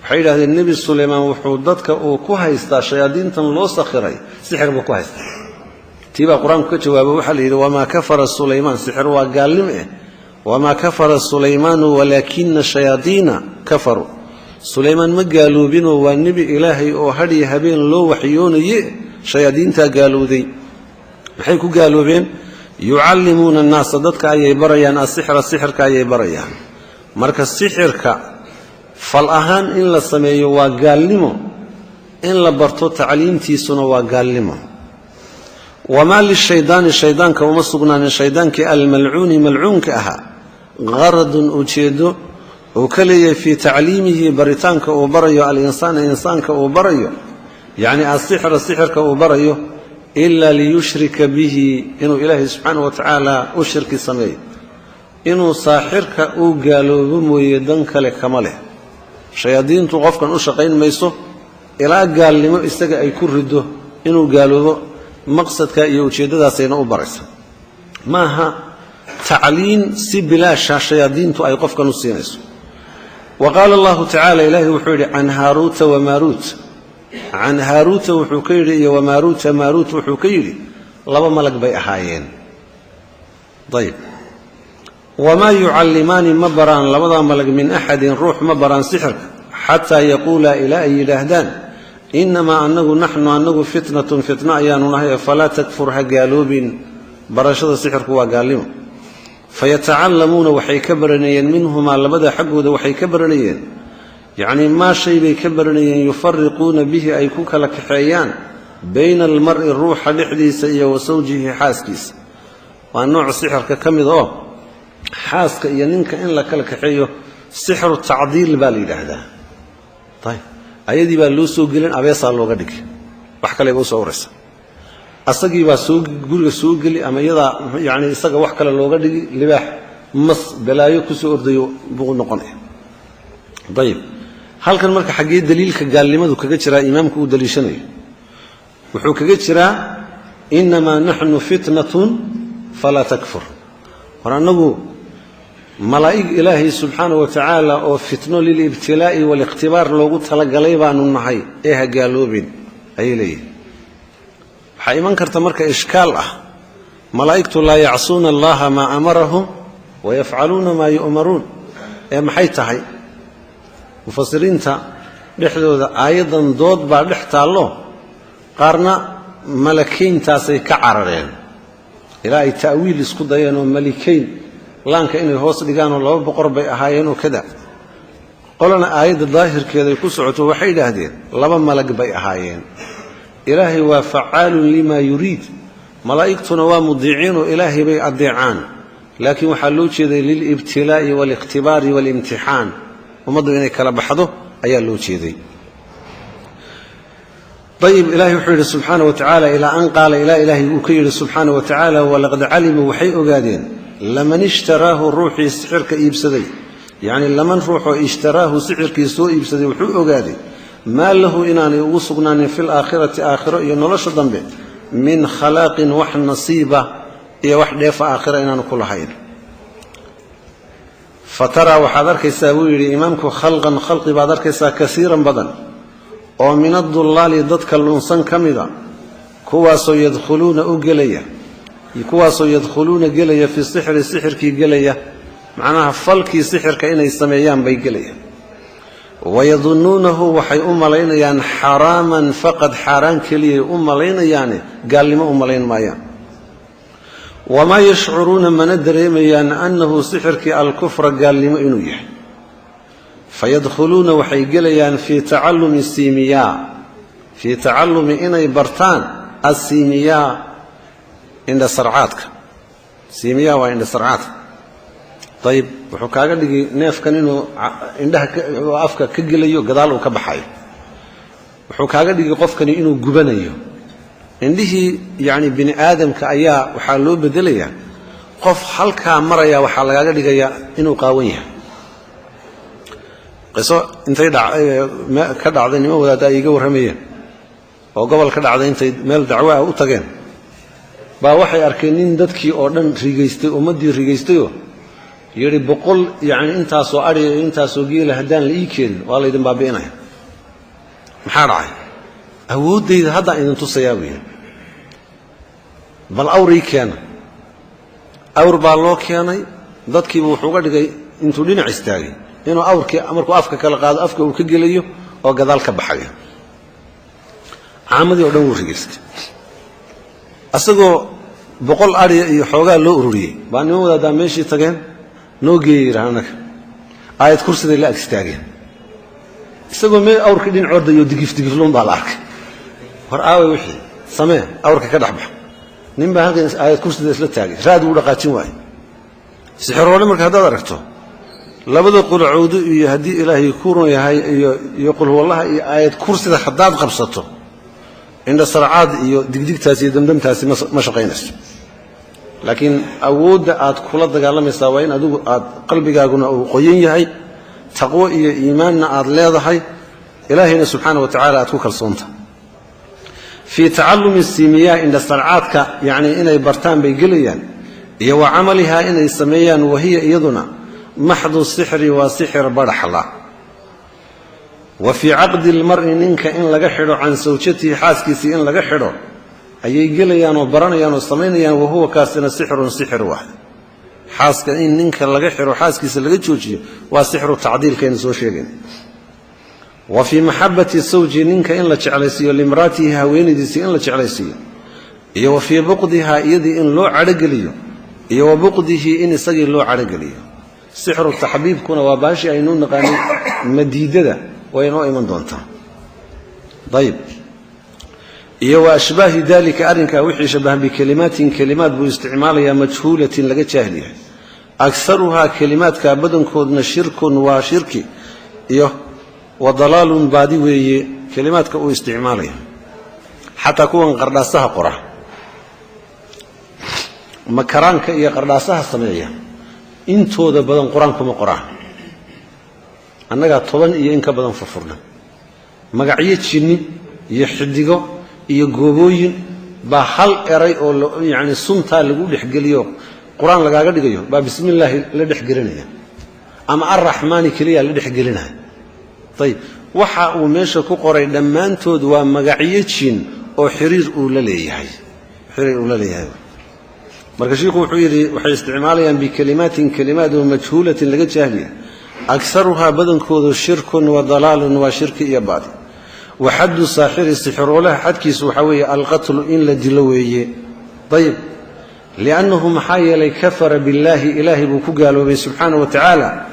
Waxay yidhahdeen Nebi Sulaymaan wuxuu dadka uu ku haystaa shayaadiintan loo sakhiray, sixir buu ku haystaa. Tii baa Qur-aanku ka jawaabo, waxaa la yidhi: wamaa kafara sulaymaan, sixir waa gaalnim eh, wamaa kafara sulaymaanu walaakina shayaadiina kafaruu. Sulaymaan ma gaaloobinoo waa nebi Ilaahay oo hadhiyo habeen loo waxyoonaye, shayaadiintaa gaalowday. Maxay ku gaaloobeen? Yucallimuuna annaasa, dadka ayay barayaan, asixra, sixirka ayay barayaan. Marka sixirka fal ahaan in la sameeyo waa gaalnimo, in la barto tacliimtiisuna waa gaalnimo. Wamaa lishaydaani, shaydaanka uma sugnaanin, shaydaankii almalcuuni, malcuunka ahaa, qaradun, ujeeddo uu ka leeyahay fii tacliimihi, baritaanka uu barayo, alinsaana, insaanka uu barayo, yacni asixra, sixirka uu barayo, ilaa liyushrika bihi, inuu Ilaahay subxaana wa tacaala u shirki sameeyo. Inuu saaxirka uu gaaloobo mooye dan kale kama leh. Shayaadiintu qofkan u shaqayn mayso ilaa gaalnimo isaga ay ku riddo, inuu gaaloobo maqsadka iyo ujeeddadaasayna u baraysa. Maaha tacliin si bilaasha shayaadiintu ay qofkan u siinayso. Wa qaala allahu tacaala, ilaahay wuxuu yidhi can Haaruuta wamaaruut, can Haaruuta wuxuu ka yidhi iyo wamaaruuta, maaruut wuxuu ka yidhi, laba malag bay ahaayeen. Ayb, wamaa yucallimaani, ma baraan labadaa malag, min axadin, ruux ma baraan sixirka, xataa yaquulaa, ilaa ay yidhaahdaan, innamaa anagu, naxnu anagu, fitnatun, fitna ayaanu nahay, falaa takfur, ha gaaloobin. Barashada sixirku waa gaalnimo. Fayatacallamuuna, waxay ka baranayeen, minhumaa, labada xaggooda waxay ka baranayeen, yacnii maa shay bay ka baranayeen, yufariquuna bihi, ay ku kala kaxeeyaan, bayna almar'i, ruuxa dhexdiisa, iyo wa sawjihi, xaaskiisa. Waa nooc sixirka ka mid oo xaaska iyo ninka in la kala kaxeeyo, sixru tacdiil baa la yidhaahdaa. Ayib, ayadii baa loo soo gelin, abeesaa looga dhigay, wax kaleba usoo uraysa, asagii baa soo guriga soo geli, ama iyadaa yacni isaga wax kale looga dhigi, libaax, mas, balaayo kusoo ordayo buu noqonaya. Ayib, halkan marka xaggee daliilka gaalnimadu kaga jiraa imaamku uu daliishanayo? Wuxuu kaga jiraa innamaa naxnu fitnatun falaa takfur. War annagu malaa'ig Ilaahay subxaana wa tacaala oo fitno lilibtilaa'i waalikhtibaar loogu talagalay baanu nahay ee ha gaaloobin, ayay leeyihin. Waxaa iman karta marka ishkaal ah, malaa'igtu laa yacsuuna allaha maa amarahum wayafcaluuna maa yu'maruun, ee maxay tahay? Mufasiriinta dhexdooda aayaddan dood baa dhex taallo. Qaarna malakeyntaasay ka carareen ilaa ay ta'wiil isku dayeen oo malikeyn laanka inay hoos dhigaanoo laba boqor bay ahaayeenoo kada. Qolana aayadda daahirkeeday ku socoto, waxay yidhaahdeen laba malag bay ahaayeen. Ilaahay waa facaalun limaa yuriid, malaa'igtuna waa mudiiciinoo Ilaahay bay addeecaan, laakiin waxaa loo jeeday lilibtilaa'i waalikhtibaari waalimtixaan, ummaddu inay kala baxdo ayaa loo jeeday. Ayib, ilahay wuxuu yidhi subxaana wa tacaala, ilaa an qaala, ilaa Ilaahay uu ka yidhi subxaana wa tacaala: walaqad calimuu, waxay ogaadeen, laman ishtaraahu, ruuxii sixirka iibsaday, yacni laman ruuxoo ishtaraahu, sixirkii soo iibsaday, wuxuu ogaaday maa lahu, inaanay ugu sugnaanin, fi laakhirati, aakhiro iyo nolosha dambe, min khalaaqin, wax nasiiba iyo wax dheefa aakhira inaanu ku lahayn. Fa taraa, waxaad arkaysaa, buu yidhi imaamku, khalqan, khalqi baad arkaysaa, kasiiran, badan, Oo min addullaali dadka lunsan ka mida, kuwaasoo yadkhuluuna u gelaya, kuwaasoo yadkhuluuna gelaya fi sixri, sixirkii gelaya, macnaha falkii sixirka inay sameeyaan bay gelayaan. Wayadunnuunahu, waxay u malaynayaan, xaraaman faqad, xaaraan keliyay u malaynayaane, gaalnimo u malayn maayaan. Wamaa yashcuruuna, mana dareemayaan, annahu sixirkii alkufra, gaalnimo inuu yahay. Fayadkhuluuna, waxay gelayaan, fii tacallumi siimiyaa, fii tacallumi, inay bartaan, asiimiyaa, indhasarcaadka. Siimiyaa waa indhasarcaadka. Ayib, wuxuu kaaga dhigi neefkan inuu indhaha afka ka gelayo, gadaal uu ka baxayo. Wuxuu kaaga dhigi qofkani inuu gubanayo. Indhihii yacni bini aadamka ayaa waxaa loo bedelayaa qof halkaa maraya, waxaa lagaaga dhigayaa inuu qaawan yahay. Qiso intay ka dhacday, niman wadaadda ay iga warramayeen oo gobol ka dhacday, intay meel dacwo ah u tageen baa waxay arkeen nin dadkii oo dhan rigaystay, ummaddii rigaystayoo yidhi: 100, yacni intaasoo adhi, intaasoo geela haddaan la ii keenin, waa laydin baabi'inaya. Maxaa dhacay? Awooddayda haddaan idin tusayaa, buu yidhi, bal awr ii keena. Awr baa loo keenay. Dadkiibu wuxuu uga dhigay intuu dhinac istaagay inuu awrkii markuu afka kala qaado afka uu ka gelayo oo gadaal ka baxayo. Caamadii oo dhan wuu rigaystay. Asagoo 100 adhiya iyo xoogaa loo ururiyey baa niman wadaaddaa meeshii tageen. Noo geeya, yidhaha, annaga aayad kursiday la ag istaageen. Isagoo mee awrkii dhinac ordayo, digif digifluun baa la arkay. War aaway wixii samee, awrka ka dhex baxa. Nin baa halkan aayad kursida isla taagay, raad wuu dhaqaajin waaye. Sixiroole marka haddaad aragto, labada qulcowdo iyo haddii Ilaahay ku run yahay iyo qulhuwallaha iyo aayad kursida haddaad qabsato, indha sarcaad iyo digdigtaasi iyo damdamtaasi ma shaqaynayso. Laakiin awoodda aad kula dagaalamaysaa waa in adigu aad qalbigaaguna uu qoyan yahay, taqwo iyo iimaanna aad leedahay, Ilaahayna subxaana wa tacaala aad ku kalsoonta. Fii tacallumi siimiyaa, indhasarcaadka yacnii inay bartaan bay gelayaan, iyo wa camalihaa, inay sameeyaan. Wahiya iyaduna maxdu sixri, waa sixir badhaxla. Wa fii caqdi almar'i, ninka in laga xidho, can sawjatihi, xaaskiisii in laga xidho ayay gelayaan oo baranayaan oo samaynayaan. Wahuwa kaasina sixrun, sixir waay. Xaaska in ninka laga xidho, xaaskiisa laga joojiyo, waa sixru tacdiilkaynu soo sheegayn. Wa fii maxabati sawji, ninka in la jeclaysiiyo, limraatihi, haweenaydiisii in la jeclaysiiyo, iyo wa fii buqdihaa, iyadii in loo cadhogeliyo, iyo wa buqdihi, in isagii loo cadhogeliyo. Sixru taxbiibkuna waa baashii aynuu naqaanay madiidada, way inoo iman doontaa. Ayib, iyo wa ashbaahi dalika, arrinkaa wixii shabaha, bikelimaatin, kelimaad buu isticmaalayaa, majhuulatin, laga jaahil yahay. Akaruhaa, kelimaadka badankoodna, shirkun, waa shirki, iyo wa dalaalun, baadi weeye kelimaadka uu isticmaalaya. Xataa kuwan qardhaasaha qora, makaraanka iyo qardhaasaha sameeya, intooda badan qur-aankuma qoraan. Annagaa 10 iyo in ka badan furfurna. Magacyo jinni iyo xidigo iyo goobooyin baa hal eray oo yacni suntaa lagu dhexgeliyo, qur-aan lagaaga dhigayo, baa bismi illaahi la dhexgelinaya ama arraxmaani keliya la dhexgelinaya. Ayib, waxa uu meesha ku qoray dhammaantood waa magacyo jin oo xiriir uu la leeyahay. Marka shiikhu wuxuu yidhi waxay isticmaalayaan bikalimaatin, kalimaad oo majhuulatin, laga jaahliya. Akaruhaa, badankoodu, shirkun wa dalaalun, waa shirki iyo baadi. Wa xaddu saaxiri, sixiroolaha xadkiisu waxaa weeye alqatlu, in la dilo weeye. Ayib, liannahu, maxaa yeelay, kafara billaahi, Ilaahay buu ku gaaloobay subxaana wa tacaala,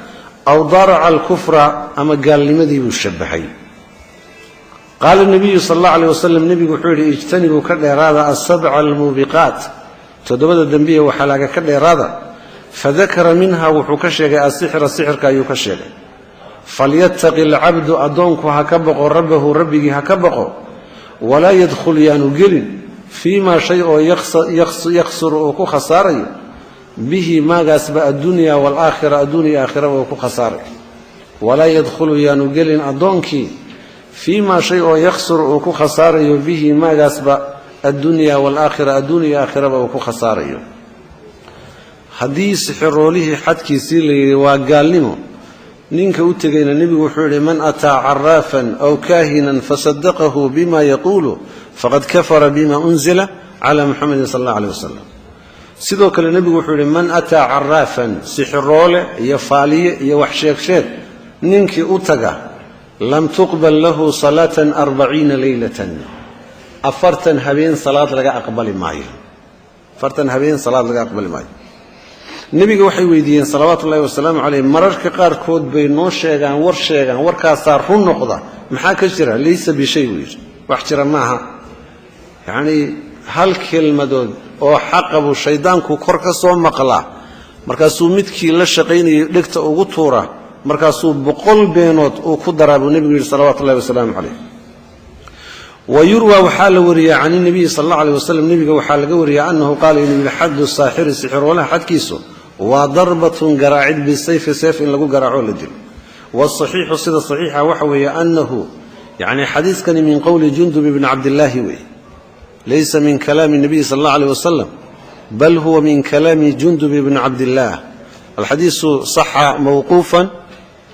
aw daaraca alkufra, ama gaalnimadii buu shabahay. Qaala nabiyu sal allah aleh wasalam, nebigu wuxuu yidhi: ijtanibuu, ka dheeraada, asabca almuubiqaat, toddobada dembiya waxalaaga ka dheeraada. Fadakara minha, wuxuu ka sheegay, asixra, sixirka ayuu ka sheegay. Falyattaqi alcabdu, addoonku ha ka baqo, rabbahu, rabbigii ha ka baqo. Walaa yadkhul, yaanu gelin, fii maa shay oo yakhsuru, uu ku khasaarayo, bihi maagaasba, addunya waalaakhira, adduunya aakhiraba uu ku khasaarayo. Walaa yadkhulu, yaanu gelin addoonkii, fii maa shay oo yakhsuru, uu ku khasaarayo, bihi maagaasba, addunya waalaakhira, adduunya aakhiraba uu ku khasaarayo. Haddii sixiroolihii xadkiisii la yidhi waa gaalnimo. Ninka u tegayna nebigu wuxuu yidhi man ataa caraafan aw kaahinan fasadaqahu bima yaquulu faqad kafara bima unzila cala muxamedin sal allah aleh wasalam. Sidoo kale nebigu wuxuu yidhi man ataa caraafan, sixiroole iyo faaliye iyo wax sheegsheeg ninkii u taga, lam tuqbal lahu salaatan 40 leylatan, 40 habeen salaad laga aqbali maayo. 40 habeen salaad laga aqbali maayo. Nebiga waxay weydiiyeen salawaatu ullahi wasalaamu caleyh, mararka qaarkood bay noo sheegaan war sheegaan, warkaasaa run noqda, maxaa ka jira? Laysa bishay buu yidhi, wax jira maaha. Yacnii hal kelmadood oo xaqa buu shayddaanku kor ka soo maqlaa, markaasuu midkii la shaqaynayay dhegta ugu tuura, markaasuu 100 beenood uu ku daraa buu nebigu yidhi salawatu ullahi wasalaamu caleyh. Wa yurwaa, waxaa la wariyaa can inabiyi sal alla aleh wasalam, nebiga waxaa laga wariyaa annahu qaala inuu yidhi xaddu saaxiri, sixiroolaha xadkiisu waa darbatun, garaacid, bisayfi, seef in lagu garaacoo la dilo. Wasaxiixu, sida saxiixa waxa weeye annahu, yacni xadiiskani min qowli Jundub ibni Cabdillaahi weeye, laysa min kalaami nabiyi sal allah aleh wasalam, bal huwa min kalaami Jundub ibni Cabdillaah. Alxadiisu saxa mawquufan,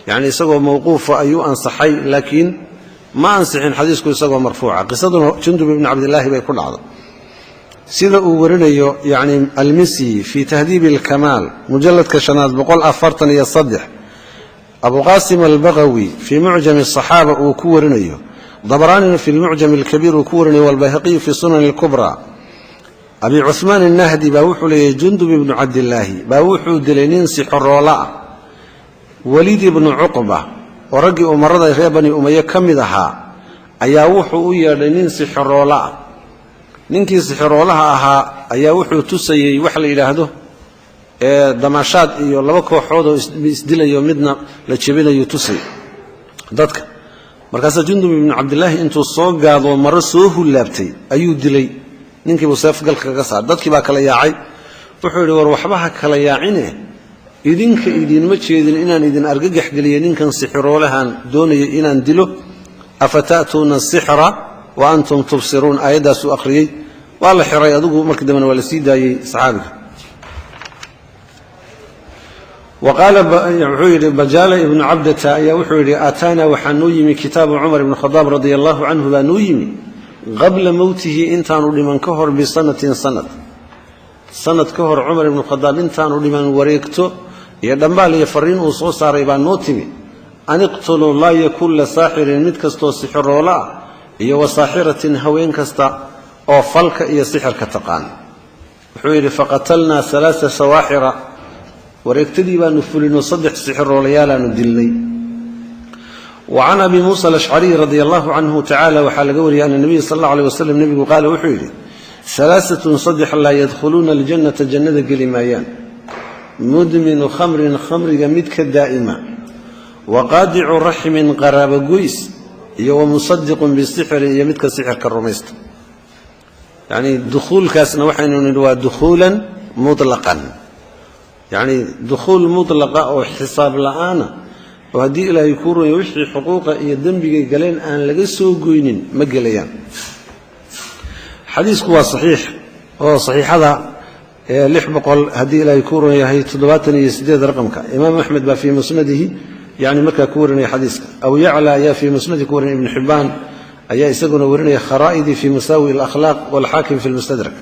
yacni isagoo mawquufa ayuu ansaxay, laakiin ma ansixin xadiisku isagoo marfuuca. Qisaduna Jundub ibni Cabdillaahi bay ku dhacday, sida uu warinayo yacni Almisi fii Tahdiibi alkamaal, mujalladka shanaad 143, Abuqaasim Albaqawi fii Mucjami asaxaaba uu ku warinayo, Dabaraanina fi lmucjam alkabiir uu ku warinayo, walbayhaqiyu fi Sunani alkubra. Abi Cuhmaan annahdi baa wuxuu leeyahy Jundub ibnu Cabdilaahi baa wuxuu dilay nin sixoroola ah, Waliid ibnu Cuqba, oo raggii umarada reer Bani Umaye ka mid ahaa, ayaa wuxuu u yeedhay nin sixiroola ah. Ninkii sixiroolaha ahaa ayaa wuxuu tusayey wax la yidhaahdo ee damaashaad iyo laba kooxood oo isdilayo, midna la jebinayo tusay dadka. Markaasaa Jundub ibnu Cabdilaahi intuu soo gaadoo maro soo hullaabtay ayuu dilay ninkiibuu seef galka kaga saar. Dadkii baa kala yaacay. Wuxuu yidhi war waxba ha kala yaacine, idinka idiinma jeedin inaan idin argagax geliyo, ninkan sixiroolahan doonayay inaan dilo. Afata'tuuna asixra wa antum tubsiruun, aayaddaasuu akhriyey. Waa la xiray adigu, markii dambena waa la sii daayey saxaabiga. Wa qaala, wuxuu yidhi Bajaala ibnu Cabdata ayaa wuxuu yidhi aataana, waxaa noo yimi kitaabu Cumar ibni Khadaab radia allahu canhu baa noo yimi qabla mowtihi, intaanu dhiman ka hor, bisanatin, sanad, sanad ka hor Cumar ibnu Khadaab intaanu dhiman wareegto iyo dhambaal iyo fariin uu soo saaray baa noo timi, an iqtuluu laaya kulla saaxirin, mid kastoo sixiroola ah, iyo wa saaxiratin, haween kasta oo falka iyo sixirka taqaan. Wuxuu yidhi faqatalnaa alaaa sawaaxira, wareegtadii baanu fulino, 3 sixiroolayaalaanu dilnay. Wa can Abi Muusa alashcariy radia allahu canhu tacala waxaa laga wariyay ana nabiya sal alla aleh wasalam, nebigu qaala wuxuu yidhi alaaatun, 3, laa yadkhuluuna aljannata, jannada geli maayaan: mudminu khamrin, khamriga mid ka daa'ima, wa qaadicu raximin, qaraabo goys, iyo wa musadiqun bisixrin, iyo midka sixirka rumaysta. Yacnii dukhuulkaasna waxaynu nidhi waa dukhuulan mutlaqan, yacnii dukhuul mutlaqa oo xisaab la'aana, oo haddii Ilaahay kuu runya wixii xuquuqa iyo dembigay galeen aan laga soo goynin ma gelayaan. Xadiisku waa saxiix oo saxiixada 600 haddii Ilaahay kuu run yahay 78 raqamka. Imaam Axmed baa fii musnadihi yani markaa ku warinaya xadiiska. Abu Yacla ayaa fii musnadihi ku warinaya, Ibnu Xibbaan ayaa isaguna warinaya, Kharaa'idi fii Masaawi alakhlaaq, walxaakim fi lmustadrak.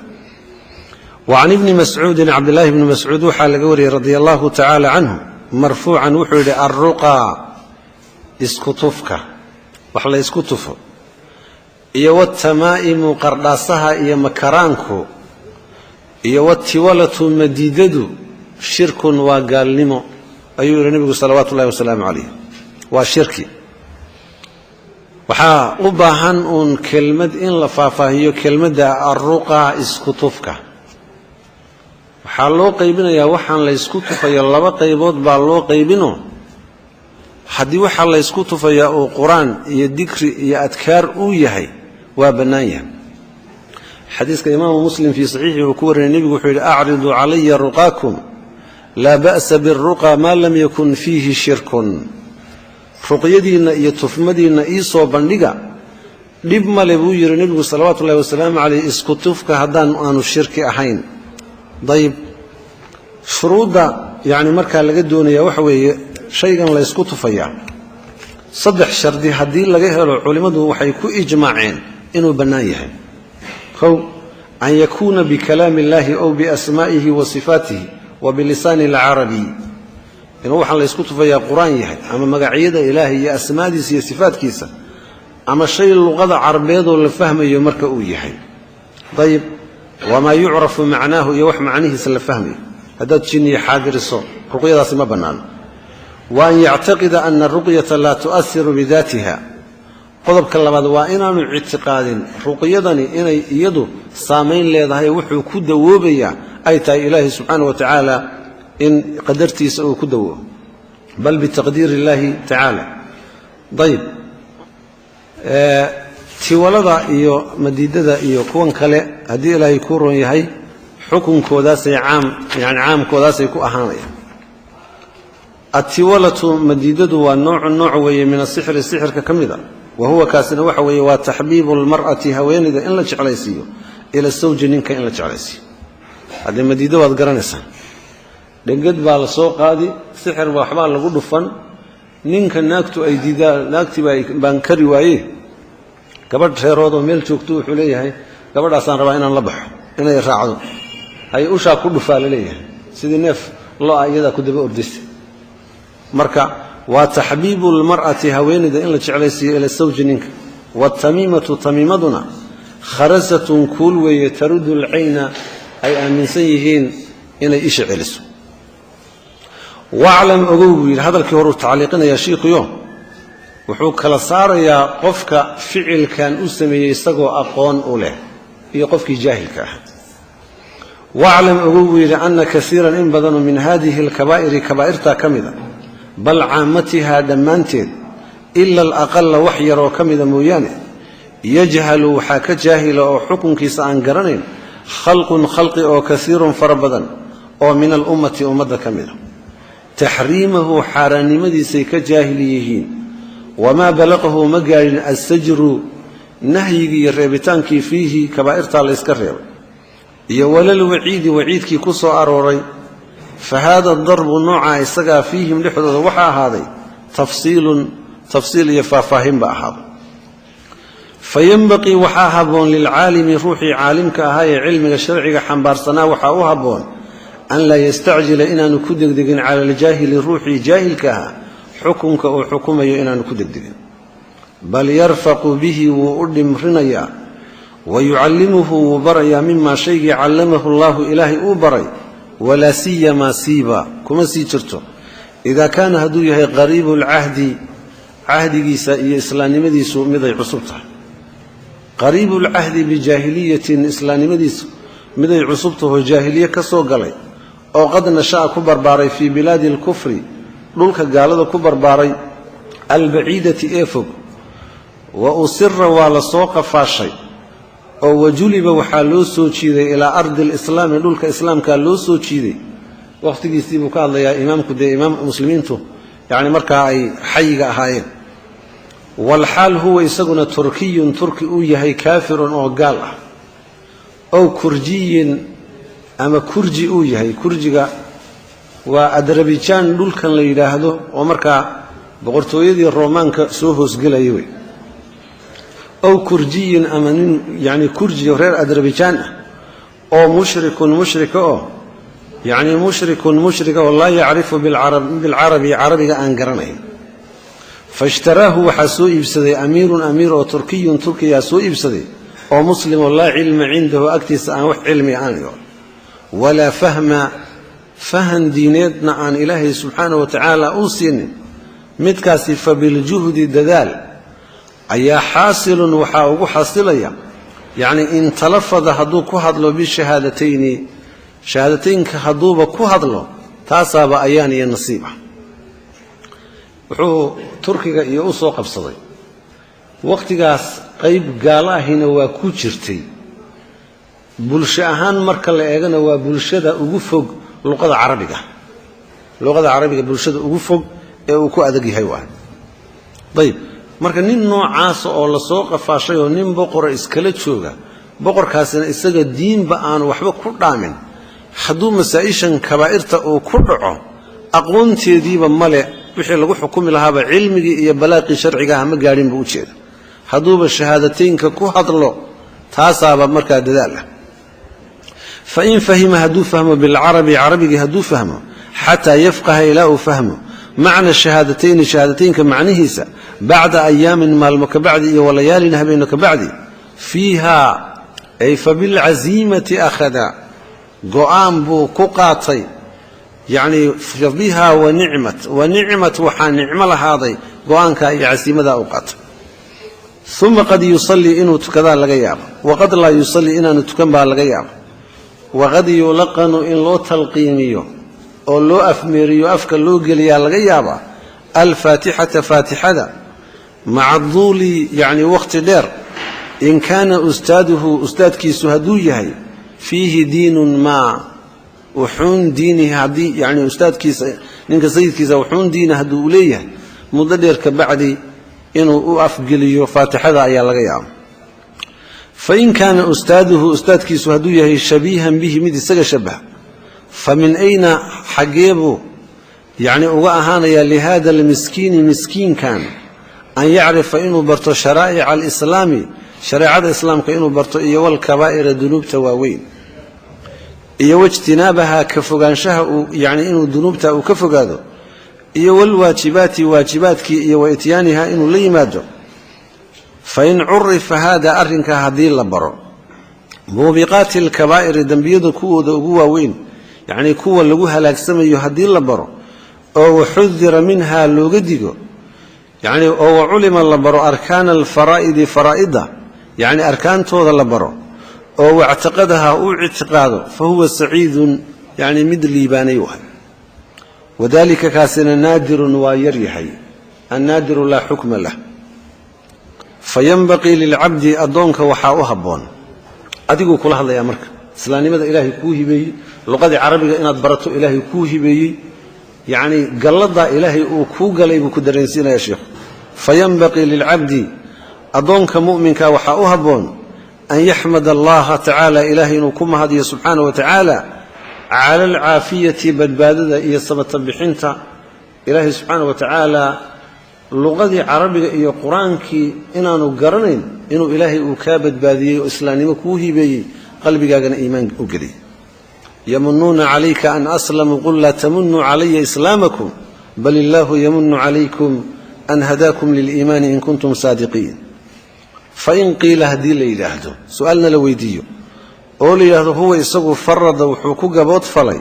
Wa can ibni Mascuudin, Cabdillaahi bni Mascuud waxaa laga wariyey radia allahu tacaala canhu marfuucan, wuxuu yidhi alruqaa, isku tufka, wax la ysku tufo, iyo watamaa'imu, qardhaasaha iyo makaraanku, iyo watiwalatu, madiidadu, shirkun, waa gaalnimo, ayuu yidhi nebigu salawaatu ullahi wasalaamu calayh. Waa shirki. Waxaa u baahan uun kelmad in la faahfaahiyo kelmadda alruqaa, isku tufka. Waxaa loo qaybinayaa waxaan la ysku tufayo laba qaybood baa loo qaybino. Haddii waxaa la ysku tufayaa uu qur-aan iyo dikri iyo adkaar uu yahay, waa bannaan yahay. Xadiiska imaamu Muslim fii saxiixii uu ku warinay, nebigu wuxuu yidhi acridu calaya ruqaakum, laa ba'sa biاlruqaa maa lam yakun fiihi shirkun. Ruqyadiinna iyo tufmadiinna ii soo bandhiga, dhib male buu yidhi nebigu salawaatu ullahi wasalaamu caleyh, isku tufka haddaan aanu shirki ahayn. Dayib, shuruudda yacni markaa laga doonaya waxa weeye Shaygan laysku tufayaa saddex shardi haddii laga helo, culimmadu waxay ku ijmaaceen inuu bannaan yahay. Kow, an yakuuna bikalaami illahi ow biasmaa'ihi wa sifaatihi wa bilisaani alcarabiy, inuu waxaan laysku tufayaa qur-aan yahay ama magacyada ilaahay iyo asmaadiisa iyo sifaatkiisa ama shay luqada carbeedoo la fahmayo marka uu yahay. Ayib, wamaa yucrafu macnaahu, iyo wax macnihiisa la fahmayo. Haddaad jinniyo xaadiriso, ruqyadaasi ma bannaano. Wa an yactaqida ana aruqyata laa tu'ahiru bidaatiha. Qodobka labaad waa inaanu ictiqaadin ruqyadani inay iyadu saamayn leedahay, wuxuu ku dawoobayaa ay tahay ilaahay subxaana wa tacaala in qadartiisa uu ku dawoobo, bal bitaqdiiri illaahi tacaala. Ayib, tiwalada iyo madiidada iyo kuwan kale, haddii ilaahay kuu ron yahay, xukunkoodaasay caam, yani caamkoodaasay ku ahaanayaan. Atiwalatu, madiidadu, waa noocu, nooc weeye, min asixri, sixirka ka mid a. Wa huwa, kaasina waxa weeye, waa taxbiibu almar'ati, haweenayda in la jeclaysiiyo, ila sawji, ninka in la jeclaysiiyo. Haddee madiido waad garanaysaa, dhengad baa la soo qaadi, sixir baa waxbaa lagu dhufan, ninka naagtu ay diidaa, naagtii baan kari waaye, gabadh reeroodoo meel joogto wuxuu leeyahay, gabadhaasaan rabaa inaan la baxo, inay raacdo, hay ushaa ku dhufaa la leeyahay, sidii neef lo-a iyadaa ku daba ordaysa. Marka waa taxbiibu lmar'ati, haweenayda in la jeclaysiiyo, ila sawji, ninka. Waatamiimatu, tamiimaduna, kharasatun, kuul weeye, tarudu alcayna, ay aaminsan yihiin inay isha celiso. Waclam, ogow buu yidhi. Hadalkii horuu tacliiqinayaa shiikhuyo, wuxuu kala saarayaa qofka ficilkan u sameeyey isagoo aqoon u leh iyo qofkii jaahilka ah. Waclam, ogow buu yidhi, ana kaiiran, in badano, min hadihi alkabaa'iri, kabaa'irtaa ka mida, bal caamatihaa, dhammaanteed, ila alaqala, wax yaroo ka mida mooyaane, yajhalu, waxaa ka jaahila oo xukunkiisa aan garanayn, khalqun, khalqi oo kaiirun, fara badan, oo min alummati, ummadda ka mida. Taxriimahu, xaaraannimadiisay ka jaahil yihiin. Wamaa balaqahu, ma gaadhin, assajru, nahyigii iyo reebitaankii, fiihi, kabaa'irtaa layska reebay, iyo walalwaciidi, waciidkii ku soo arooray. Fa haada darbu, noocaa isagaa, fiihim, dhexdooda waxaa ahaaday, tafsiilun, tafsiil iyo faahfaahin ba ahaaday. Fa yenbaqii, waxaa habboon, lilcaalimi, ruuxii caalimka ahaa ee cilmiga sharciga xambaarsanaa, waxaa u habboon, an laa yastacjila, inaanu ku degdegin, cala aljaahili, ruuxii jaahilka ahaa xukunka uu xukumayo inaanu ku degdegin. Bal yarfaqu bihi, wuu u dhimrinayaa, wa yucallimuhu, wuu barayaa, mimaa, shaygii, callamahu allaahu, ilaahay uu baray. Walaa siyamaa, siiba kuma sii jirto, idaa kaana, hadduu yahay, qariibu lcahdi, cahdigiisa iyo islaamnimadiisu miday cusub tahay. Qariibulcahdi bijaahiliyatin, islaamnimadiisu miday cusub taho jaahiliye ka soo galay, oo qad nasha'a, ku barbaaray, fii bilaadi alkufri, dhulka gaalada ku barbaaray, albaciidati, ee fog. Wa usira, waa la soo qafaashay, oo wajuliba, waxaa loo soo jiiday, ilaa ardi alislaami, dhulka islaamkaa loo soo jiiday. Wakhtigiisii buu ka hadlayaa imaamku, dee imaam muslimiintu yacni markaa ay xayiga ahaayeen. Walxaal huwa, isaguna, turkiyun, turki uu yahay, kaafirun, oo gaal ah, ow kurjiyin, ama kurji uu yahay. Kurjiga waa adarabijaan, dhulkan la yidhaahdo, oo markaa boqortooyadii roomaanka soo hoosgelaya wey. Ow kurjiyin, ama nin yacni kurji reer adarabijaan ah, oo mushrikun, mushrika oo, yacni mushrikun, mushrika oo, laa yacrifu bilcarabi, carabiga aan garanayn. Faishtaraahu, waxaa soo iibsaday, amiirun, amiir oo turkiyun, turkiyaa soo iibsaday, oo muslimoo, laa cilma cindahu, agtiisa aan wax cilmi aan walaa fahma, fahan diineedna aan ilaahay subxaana wa tacaala uu siinin midkaasi. Fa biljuhdi, dadaal ayaa, xaasilun, waxaa ugu xasilaya, yacnii in talafada, hadduu ku hadlo, bishahaadatayni, shahaadateynka hadduuba ku hadlo, taasaaba ayaan iyo nasiib ah. Wuxuu turkiga iyo u soo qabsaday wakhtigaas, qayb gaalo ahina waa ku jirtay. Bulsho ahaan marka la eegana, waa bulshada ugu fog luqada carabiga, luqada carabiga bulshada ugu fog ee uu ku adag yahay waay. Ayib, marka nin noocaasa oo lasoo qafaashay oo nin boqora iskala jooga, boqorkaasina isaga diinba aanu waxba ku dhaamin, hadduu masaa'ishan kabaa'irta uu ku dhaco, aqoonteediiba male. Wixii lagu xukumi lahaaba cilmigii iyo balaaqii sharcigaha ma gaadhin buu u jeeda. Hadduuba shahaadateynka ku hadlo, taasaaba markaa dadaal ah. Fain fahima, hadduu fahmo, bilcarabi, carabigii hadduu fahmo, xataa yafqaha, ilaa uu fahmo, macna shahaadatayni, shahaadateynka macnihiisa, bacda ayaamin, maalmo ka bacdi, iyo walayaalin, habeeno ka bacdi, fiiha ay fabilcasiimati akhada, go'aan buu ku qaatay. Yacnii fa bihaa wanicmat, wanicmat, waxaa nicmo lahaaday go'aankaa iyo casiimadaa u qaatay. Uma qad yusallii, inuu tukadaa laga yaabo, waqad laa yusallii, inaanu tukan baa laga yaabo, waqad yulaqanu, in loo talqiimiyo oo loo afmeeriyo, afka loo geliyaa laga yaabaa, alfaatixata, faatixada, maca duuli, yacni wakhti dheer, in kaana ustaaduhu, ustaadkiisu hadduu yahay, fiihi diinun maa, wuxuun diinihi, haddii yani ustaadkiisa, ninka sayidkiisa, wuxuun diini hadduu u leeyahay, muddo dheer ka bacdi inuu u afgeliyo faatixada ayaa laga yaaba. Fain kaana ustaaduhu, ustaadkiisu hadduu yahay, shabiihan bihi, mid isaga shabaha, fa min ayna, xaggeebuu yacni uga ahaanayaa, lihaada almiskiini, miskiinkan, an yacrifa, inuu barto, sharaa'ica alislaami, shareecada islaamka inuu barto, iyo walkabaa'ira, dunuubta waaweyn, iyo waijtinaabaha, ka fogaanshaha uu yacni inuu dunuubta uu ka fogaado, iyo walwaajibaati, waajibaadkii, iyo wa ityaaniha, inuu la yimaado? Fain curifa haada, arrinkaa haddii la baro, muubiqaati alkabaa'iri, dembiyada kuwooda ugu waaweyn, yacnii kuwa lagu halaagsamayo, haddii la baro, oo waxudira minhaa, looga digo, yacnii oo waculima, la baro, arkaana alfaraa'idi, faraa'idda yacni arkaantooda la baro, oo wactaqadaha, uu ictiqaado, fa huwa saciidun, yacni mid liibaanay wahay. Wadaalika, kaasina, naadirun, waa yar yahay. Annaadiru laa xukma lah. Fayanbaqii lilcabdi, addoonka waxaa u habboon. Adiguu kula hadlayaa marka islaamnimada ilaahay kuu hibeeyey, luqadii carabiga inaad barato ilaahay kuu hibeeyey, yacnii galladaa ilaahay uu kuu galay buu ku dareensiinaya sheikhu. Fayanbaqii lilcabdi, addoonka mu'minka waxaa u habboon, an yaxmad allaha tacaala, ilaahay inuu ku mahadiyo, subxaana wa tacaala, cala alcaafiyati, badbaadada iyo sabata bixinta ilaahay subxaana wa tacaala. Luqadii carabiga iyo qur-aankii inaanu garanayn inuu ilaahay uu kaa badbaadiyey oo islaamnimo kuu hibeeyey, qalbigaagana iimaan u geliyey. Yamunuuna calayka an aslamuu, qul laa tamunuu calaya islaamakum, bal illaahu yamunu calaykum an hadaakum liliimaani in kuntum saadiqiin. Fain qiila, haddii la yidhaahdo, su-aalna la weydiiyo oo la yidhaahdo, huwa isagu farada, wuxuu ku gabood falay,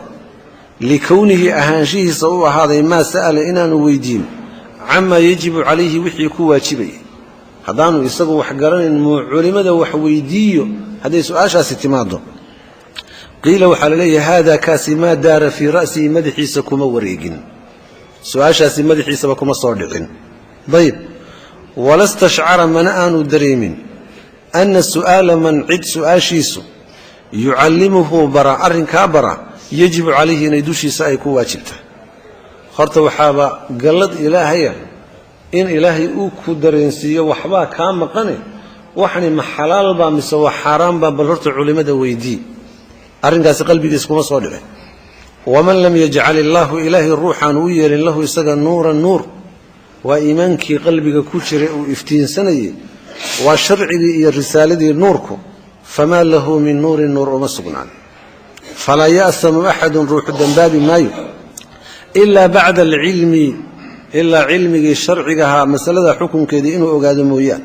likownihi, ahaanshihiisa u ahaaday, maa sa'ala, inaanu weydiin, camaa yajibu calayhi, wixii ku waajibayay. Haddaanu isagu wax garanayn, muu culimmada wax weydiiyo? Hadday su-aashaasi timaado, qiila, waxaa la leeyahay, haada, kaasi, maa daara fii ra'sihi, madaxiisa kuma wareegin, su-aashaasi madaxiisaba kuma soo dhicin. Dayib, wala stashcara, mana aanu dareemin, anna su'aala man, cid su-aashiisu, yucallimuhu, bara arrinkaa bara, yajibu calayhi, inay dushiisa ay ku waajibtahay. Horta waxaaba gallad ilaahaya in ilaahay uu ku dareensiiyo waxbaa kaa maqane, waxani ma xalaalbaa mise waa xaaraanbaa, bal horta culimmada weydii. Arrinkaasi qalbigiisa kuma soo dhicin. Waman lam yajcal illaahu, ilaahay ruuxaan u yeelin, lahu, isaga, nuuran, nuur, waa iimaankii qalbiga ku jiray uu iftiinsanayey, waa sharcigii iyo risaaladii nuurku, famaa lahu min nuurin, nuur uma sugnaan. Falaa ya'samu axadun, ruuxu dembaabi maayo, ilaa bacda alcilmi, ilaa cilmigii sharcigahaa masalada xukunkeedii inuu ogaado mooyaan,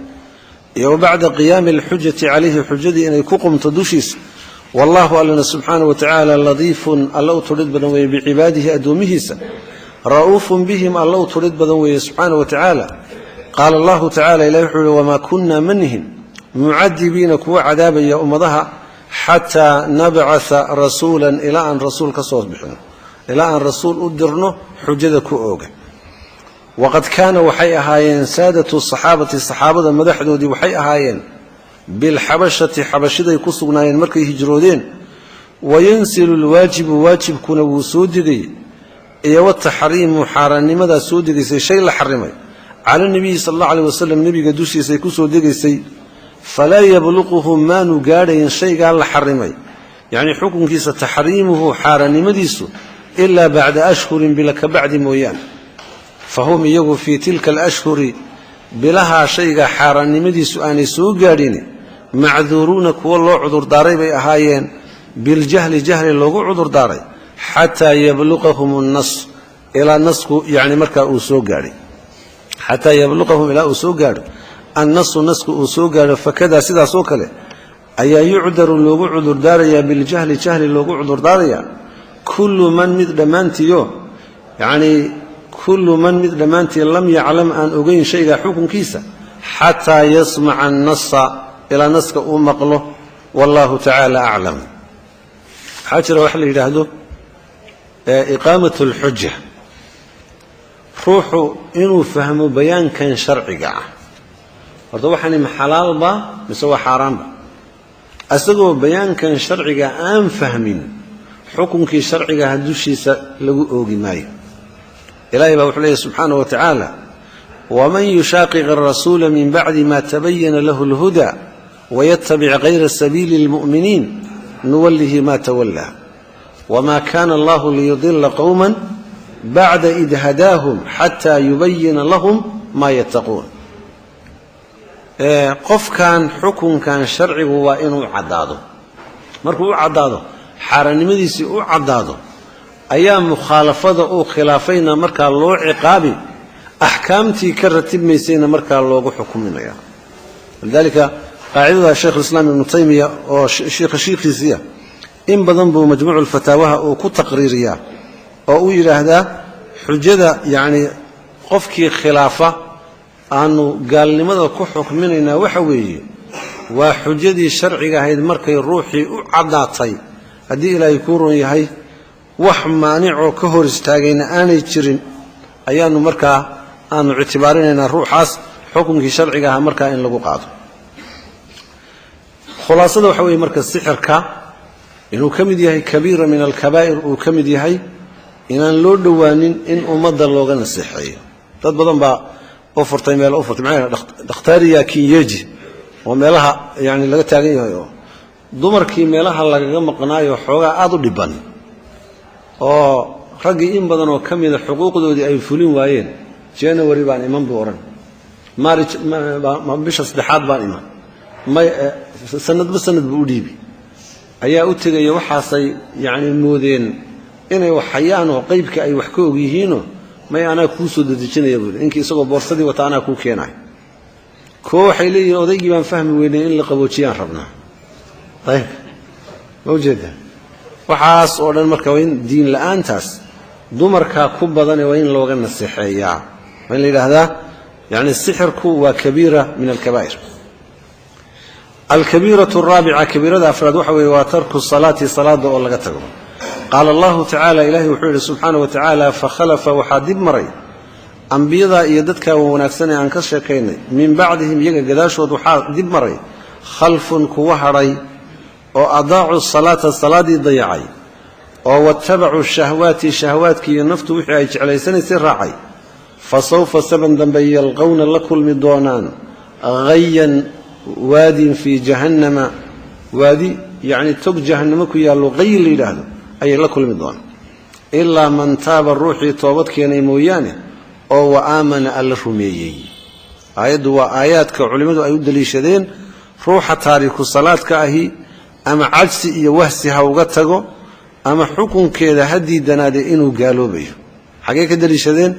iyo wa bacda qiyaami alxujati calayhi, xujadii inay ku qumto dushiisa. Wallaahu, allana, subxaana wa tacaala, ladiifun, alla u tudhid badan weeye, bicibaadihi, addoomihiisa, ra'uufun bihim, alla u tudhid badan weeye, subxaana wa tacaala. Qaala allahu tacala, ilahi wuxuu uhi, wamaa kunna, ma nihin, mucadibiina, kuwa cadaabaya ummadaha, xataa nabcaa rasuulan, ilaa aan rasuul ka soo bixino, ilaa aan rasuul u dirno xujada ku ooga. Waqad kaana, waxay ahaayeen, saadatu saxaabati, saxaabada madaxdoodii waxay ahaayeen, bilxabashati, xabashiday ku sugnaayeen markay hijroodeen. Wayansilu lwaajibu, waajibkuna wuu soo degay, iyo wataxriimu, xaaraannimadaa soo degaysay, shay la xarimay, cala nebiyi sal alla aleh wasalam, nebiga dushiisay ku soo degaysay. Falaa yabluquhu, maanu gaadhayn shaygaa la xarimay, yacnii xukunkiisa, taxriimuhu, xaaraannimadiisu, ilaa bacda ashhurin, bila ka bacdi mooyaane. Fa hum iyagu fii tilka alashhuri, bilahaa shayga xaaraannimadiisu aanay soo gaadhin, macduuruuna, kuwo loo cudurdaaray bay ahaayeen, biljahli, jahli loogu cudurdaaray, xataa yabluqahum annas, ilaa nasku yani markaa uu soo gaadhay, xataa yabluqahum, ilaa uu soo gaadho, annasu, nasku uu soo gaadho. Fakadaa, sidaasoo kale ayaa yucdaru, loogu cudurdaarayaa, biljahli, jahli loogu cudurdaarayaa, kullu man, mid dhammaantiyo, yacnii kullu man, mid dhammaantii, lam yaclam, aan ogeyn shaygaa xukunkiisa, xataa yasmaca annasa, ilaa naska uu maqlo. Wallaahu tacaala aclam. Waxaa jira wax la yidhaahdo iqaamat alxuja, ruuxu inuu fahmo bayaankan sharciga ah. Horta waxaani ma xalaalba mise waa xaaraanba? Isagoo bayaankan sharciga aan fahmin, xukunkii sharcigaha dushiisa lagu oogi maayo. Ilahay baa wuxuu leeyahy subxaana wa tacaala: "Waman yushaaqiq arasuula min bacdi ma tabayana lahu اlhuda wayatabic gayra sabiili اlmu'miniin nuwallihi ma tawallaa wma kana allahu liyudila qowma bacda id hadaahum xataa yubayina lahum ma yattaquun." Qofkan xukunkan sharcigu waa inuu caddaado. Markuu u caddaado, xaaraannimadiisii u caddaado, ayaa mukhaalafada uu khilaafayna markaa loo ciqaabi, axkaamtii ka ratibmaysayna markaa loogu xukuminaya. Walidaalika qaacidada Shaykhulislaam Ibnu Taymiya, oo shiikha shiikhiisiya, in badan buu Majmuucu lfataawaha uu ku taqriiriyaa oo uu yidhaahdaa xujada, yacnii qofkii khilaafa aanu gaalnimada ku xukminaynaa waxa weeye waa xujadii sharciga ahayd markay ruuxii u caddaatay, haddii Ilaahay kuu ron yahay, wax maanicoo ka hor istaagayna aanay jirin, ayaanu markaa aanu ictibaarinaynaa ruuxaas xukunkii sharciga ahaa markaa in lagu qaado. Khulaasada waxa weeye marka sixirka inuu ka mid yahay kabiira min alkabaa'ir, uu ka mid yahay, inaan loo dhowaanin, in ummadda looga naseexeeyo. Dad badan baa u furtay meel, u furtay maxaa dhakhtaariya kienyeji, oo meelaha yani laga taagan yahay, oo dumarkii meelaha lagaga maqnaayo xoogaa aada u dhiban, oo raggii in badan oo ka mida xuquuqdoodii ay fulin waayeen. January baan iman buu odhan, March, bisha saddexaad baan iman, may, sanadba sanad buu u dhiibi, ayaa u tegaya. Waxaasay yacni moodeen inay wax hayaan oo qaybka ay wax ka og yihiinoo, may, anaa kuu soo dedejinaya buuli. Ninkii isagoo boorsadii wata anaa kuu keenayo. Kuwo waxay leeyihiin odaygii baan fahmi weynay, in la qaboojiyaan rabnaa. Ayib, ma ujeeda? Waxaas oo dhan marka waa in diin la-aantaas dumarkaa ku badane waa in looga naseexeeyaa, waa in la yidhaahdaa yacni sixirku waa kabiira min alkabaa'ir. Alkabiiratu araabica, kabiirada afraad, waxa weeye waa tarku salaati, salaada oo laga tago. Qaala Allahu tacaala, ilahay wuxuu yidhi subxaana wa tacaala: "Fakhalafa, waxaa dib maray ambiyadaa iyo dadkaa wanaagsan ee aan ka sheekaynay, min bacdihim, iyaga gadaashood waxaa dib maray, khalfun, kuwa hadhay oo adaacuu salaata, salaaddii dayacay, oo watabacuu shahwaati, shahawaadkii iyo naftu wixii ay jeclaysanaysay raacay. Fa sawfa, saban dambe, yalqowna, la kulmi doonaan, ghayan, waadin, fii jahannama, waadi, yacni tog jahannamo ku yaallo, qayi la yidhaahdo ayay la kulmi doonaan, ilaa man taaba, ruuxii toobad keenay mooyaane, oo wa aamana, alla rumeeyey." Aayaddu waa aayaadka culimmadu ay u daliishadeen ruuxa taariku salaadka ahi, ama cajsi iyo wahsi ha uga tago ama xukunkeeda ha diidanaadee, inuu gaaloobayo. Xaggee ka daliishadeen?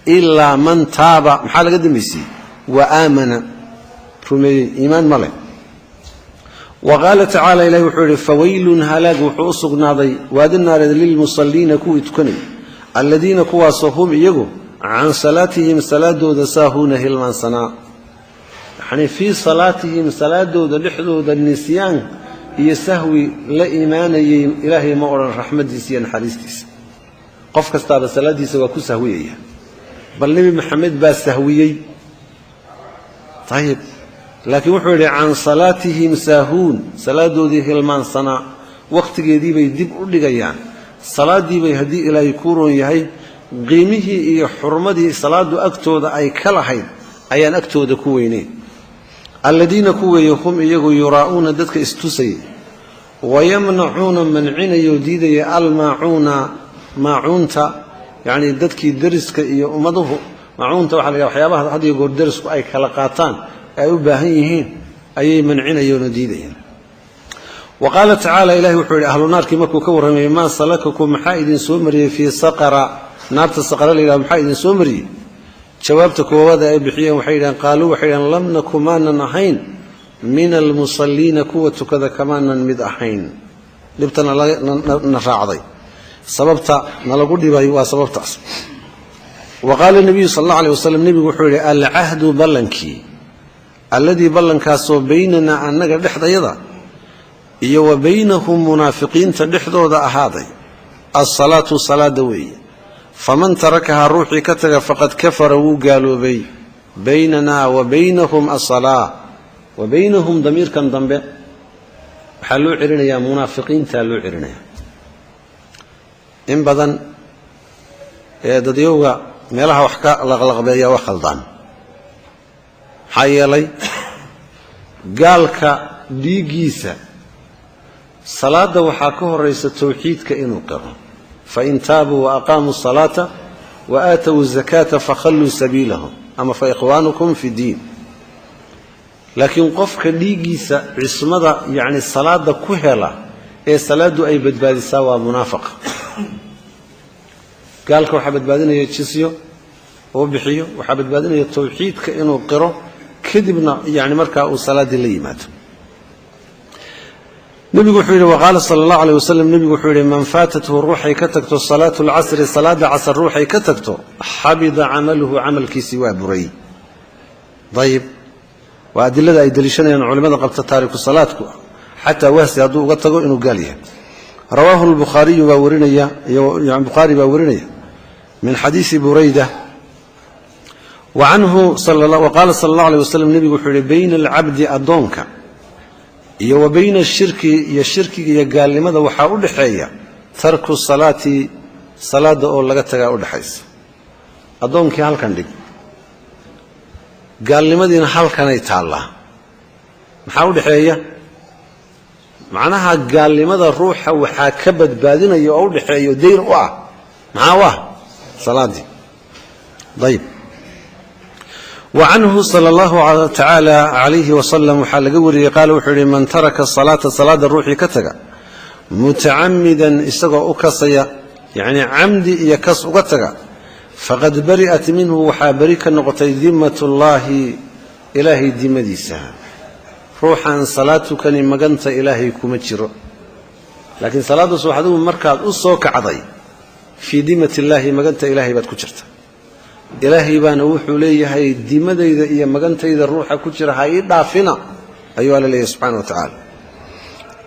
Ilaa man taaba, maxaa laga dambaysiiyey? Wa aamana, rumeeyey, iimaan ma leh. Wa qaala tacaala, ilahi wuxuu yidhi: "Fawaylun, halaag wuxuu u sugnaaday, waadi naareed, lilmusalliina, kuwii tukanayay, alladiina, kuwaasoo, hum iyagu, can salaatihim, salaadooda, saahuuna, hilmaansanaa." Yacnii fii salaatihim, salaadooda dhexdooda nisyaan iyo sahwi la imaanayay. Ilaahay ma odhan raxmaddiisa iyo naxariistiisa. Qof kastaaba salaaddiisa waa ku sahwiyaya, bal Nebi Maxamed baa sahwiyey. Ayib, laakiin wuxuu yidhi can salaatihim saahuun, salaadoodii hilmaansanaa, wakhtigeediibay dib u dhigayaan salaaddiibay. Haddii Ilaahay kuu roon yahay, qiimihii iyo xurmadii salaaddu agtooda ay ka lahayd ayaan agtooda ku weyneyn. Alladiina, ku weeye, hum iyagu, yuraa'uuna, dadka istusayay, wayamnacuuna, mancinayoo diidaya, almaacuuna, maacuunta, yacnii dadkii dariska iyo ummaduhu. Macuunta waxa la yidhaha waxyaabaha had iyo goor derisku ay kala qaataan ee ay u baahan yihiin ayay mancinayeen oo diidayeen. Wa qaala tacaala, ilahi wuxuu yidhi ahlu naarkii markuu ka warramayay, maa salakakum, maxaa idin soo mariyey, fii saqara, naarta saqara la yidhahdo, maxaa idin soo mariyey? Jawaabta koowaad ay bixiyeen waxay yidhaheen, qaaluu, waxay yidhaheen, lam naku, maanan ahayn, min almusalliina, kuwa tukada kamaanan mid ahayn. Dhibtana na raacday, sababta nalagu dhibay waa sababtaas. Wa qaala nabiyu sal alla aleh wasalam, nebigu wuxuu yidhi, alcahdu, ballankii, alladii, ballankaasoo, baynanaa, annaga dhexdayada, iyo wa baynahum, munaafiqiinta dhexdooda ahaaday, alsalaatu, salaada weeye. Faman tarakahaa, ruuxii ka taga, faqad kafara, wuu gaaloobay. Baynanaa wa baynahum asalaa. Wa baynahum, damiirkan dambe waxaa loo celinayaa munaafiqiintaa loo celinaya. In badan ee dadyowga meelaha wax ka laqlaqbeeya waa khaldaan. Maxaa yeelay, gaalka dhiiggiisa salaadda waxaa ka horaysa towxiidka inuu qiro. Fain taabuu wa aqaamuu asalaata wa aatow azakaata fakhalluu sabiilahum ama fa ikhwaanukum fi diin. Laakiin qofka dhiiggiisa cismada, yacni salaadda ku hela ee salaaddu ay badbaadisaa, waa munaafaqa. Gaalka waxaa badbaadinaya jisyo oo bixiyo, waxaa badbaadinaya towxiidka inuu qiro, kadibna yani markaa uu salaaddii la yimaado. Nebigu wuxuu yidhi, waqaala sala allahu aleyh wasalam, nebigu wuxuu yidhi, man faatathu, ruuxay ka tagto, salaatu lcasri, salaadda casr ruuxay ka tagto, xabida camaluhu, camalkiisii waa buray. Ayib, waa adilada ay deliishanayaan culimada qabta taariku salaadku xataa wahsi hadduu uga tago inuu gaal yahay. Rawaahu lbukhaariyu baa warinaya, bukhaari baa warinaya min xadiisi burayda. Wa canhu waqaala sala allah aleyh wasalam, nebigu wuxuu yihi, bayna alcabdi, addoonka, iyo wa bayna ashirki, iyo shirkiga iyo gaalnimada waxaa u dhexeeya, tarku salaati, salaadda oo laga tagaa u dhexaysa. Addoonkii halkan dhig, gaalnimadiina halkanay taallaa. Maxaa u dhexeeya? Macnaha gaalnimada ruuxa waxaa ka badbaadinaya oo u dhexeeya oo dayr u ah, maxaa u ah? Salaaddii. Ayib. Wa canhu sala allahu tacaala calayhi wasalam waxaa laga wariyey, qaala, wuxuu yidhi, man taraka salaata, salaadda ruuxii ka taga, mutacamidan, isagoo u kasaya, yacnii camdi iyo kas uga taga, faqad bari'at minhu, waxaa beri ka noqotay, dimmatullaahi, ilaahay dimadiisa. Ruuxaan salaad tukani maganta ilaahay kuma jiro. Laakiin salaadda subax adigu markaad u soo kacday, fii dimmati illaahi, maganta ilaahay baad ku jirta. Ilaahay baana wuxuu leeyahay, dimadayda iyo magantayda ruuxa ku jira ha ii dhaafina, ayuu alla leeyahay subxana wa tacaala.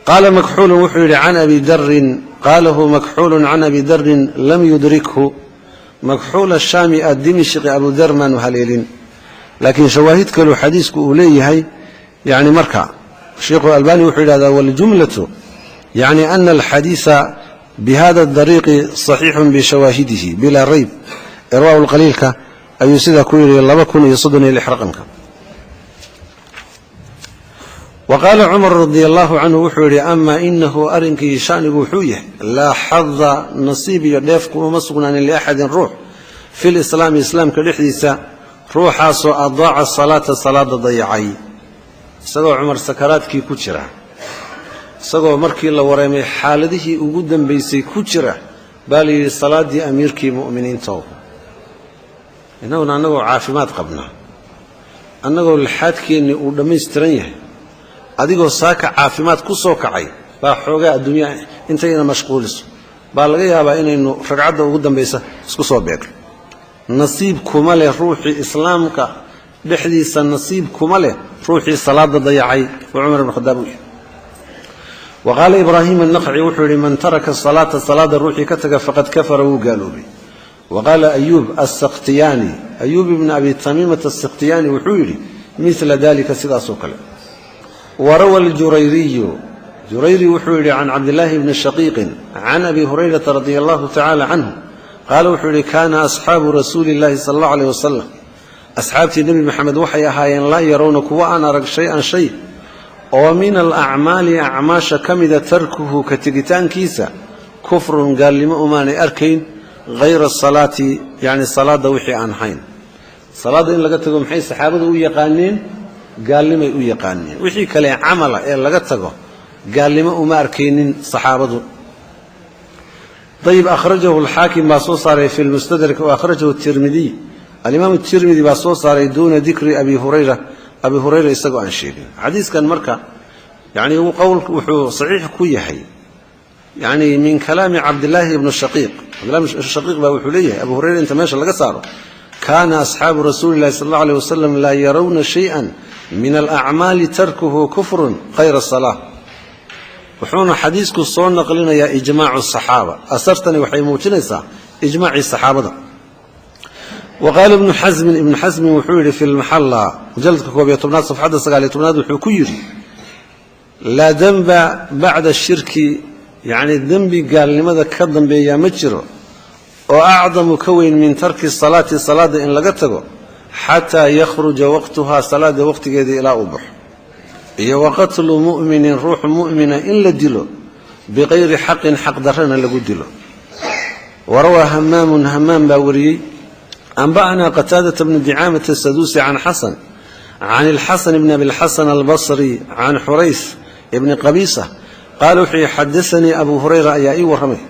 Qaala makxuulun, wuxuu yidhi, can abi darin, qaalahu makxuulun can abi darin lam yudrikhu. Makxuul ashaami addimishqi abu dar maanu haleelin, laakiin shawaahid kaluu xadiisku uu leeyahay. Yani marka sheikhu albani wuxuu yidhahdaa, waljumlatu yani ana alxadiisa bihada dariiqi saxiixun bishawaahidihi bilaa rayb. Irwaa lqaliilka ayuu sidaa ku yidhi, 2036 raqamka. Wa qaala cumar radia allahu canhu, wuxuu yidhi, ama inahu, arrinkii shanigu wuxuu yahay, laa xada, nasiib iyo dheef kumama sugnaanin, liaxadin, ruux, fi lislaami, islaamka dhexdiisa, ruuxaasoo adaaca salaata, salaada dayacay. Isagoo cumar sakaraadkii ku jira, isagoo markii la wareemay xaaladihii ugu dambaysay ku jira, baa la yidhi, salaaddii amiirkii mu'miniintow. Innaguna annagoo caafimaad qabnaa, annagoo laxaadkeennii uu dhammaystiran yahay, adigoo saaka caafimaad ku soo kacay, baa xoogaa adduunya intayna mashquuliso baa laga yaabaa inaynu ragcadda ugu dambaysa isku soo beegno. Nasiib kuma leh ruuxii islaamka dhexdiisa, nasiib kuma leh ruuxii salaada dayacay, oo cumar ibn khadaab u yahay. Wa qaala ibraahim annaqci, wuxuu yidhi, man taraka salaata, salaada ruuxii ka taga, faqad kafara, wuu gaaloobay. Wa qaala ayuub assakhtiyaani, ayuub ibni abi tamiimata asakhtiyaani wuxuu yidhi mila dalika, sidaasoo kale. Warawa aljurayriyu, jurayri wuxuu yidhi, can cabdillaahi bni shaqiiqin can abi hurayrata radia allahu tacaala canhu, qaala, wuxuu yidhi, kaana asxaabu rasuuli illahi sala allahu aleyh wasalam, asxaabtii nebi maxamed waxay ahaayeen, laa yarawna, kuwa aan arag, shay-an, shay oo, min alacmaali, acmaasha ka mida, tarkuhu, ka tegitaankiisa, kufrun, gaalnimo umaanay arkayn, hayra asalaati, yacni salaadda wixii aan ahayn. Salaadda in laga tago maxay saxaabadu u yaqaaneen? Gaalnimay u yaqaaneen. Wixii kale camala ee laga tago gaalnimo uma arkaynin saxaabadu. Ayib, akhrajahu alxaakim baa soo saaray fi lmustadrak, wa akhrajahu tirmidiy, alimaam tirmidi baa soo saaray duuna dikri abi hurayra, abi hurayra isagoo aan sheegin. Xadiiskan marka yani qowl wuxuu saxiix ku yahay yani min kalaami cabdilaahi ibni shaqiiq. Cabdillahi ibn shaqiiq baa wuxuu leeyahay, abu hurayra inta meesha laga saaro, kaana asxaabu rasuuli illahi sal allahu aleyh wasalam laa yarawna shay-an min alacmaali tarkuhu kufrun hayra asalaa. Wuxuuna xadiisku soo naqlinayaa ijmaacu saxaaba. Asartani waxay muujinaysaa ijmaacii saxaabada. Wa qaala ibnu xasmin, ibnu xasmin wuxuu yidhi fi lmaxalla, mujalladka 11aad, safxadda 19aad, wuxuu ku yidhi: laa demba bacda shirki, yacni dembi gaalnimada ka dambeeyaa ma jiro oo acdamu ka weyn min tarki salaati, salaadda in laga tago, xataa yakhruja waqtuhaa, salaadda waqtigeeda ilaa uu baxo, iyo wa qatlu mu'minin, ruuxu mu'mina in la dilo, biqayri xaqin, xaqdarrana lagu dilo. Warawaa hamaamun, hamaam baa wariyey: anba'anaa qataadata bnu dicaamata asaduusi can xasan can ilxasan bni abilxasan albasri can xurays ibni qabiisa qaala wuxuu yihi: xadasanii abu hurayra ayaa ii warramay.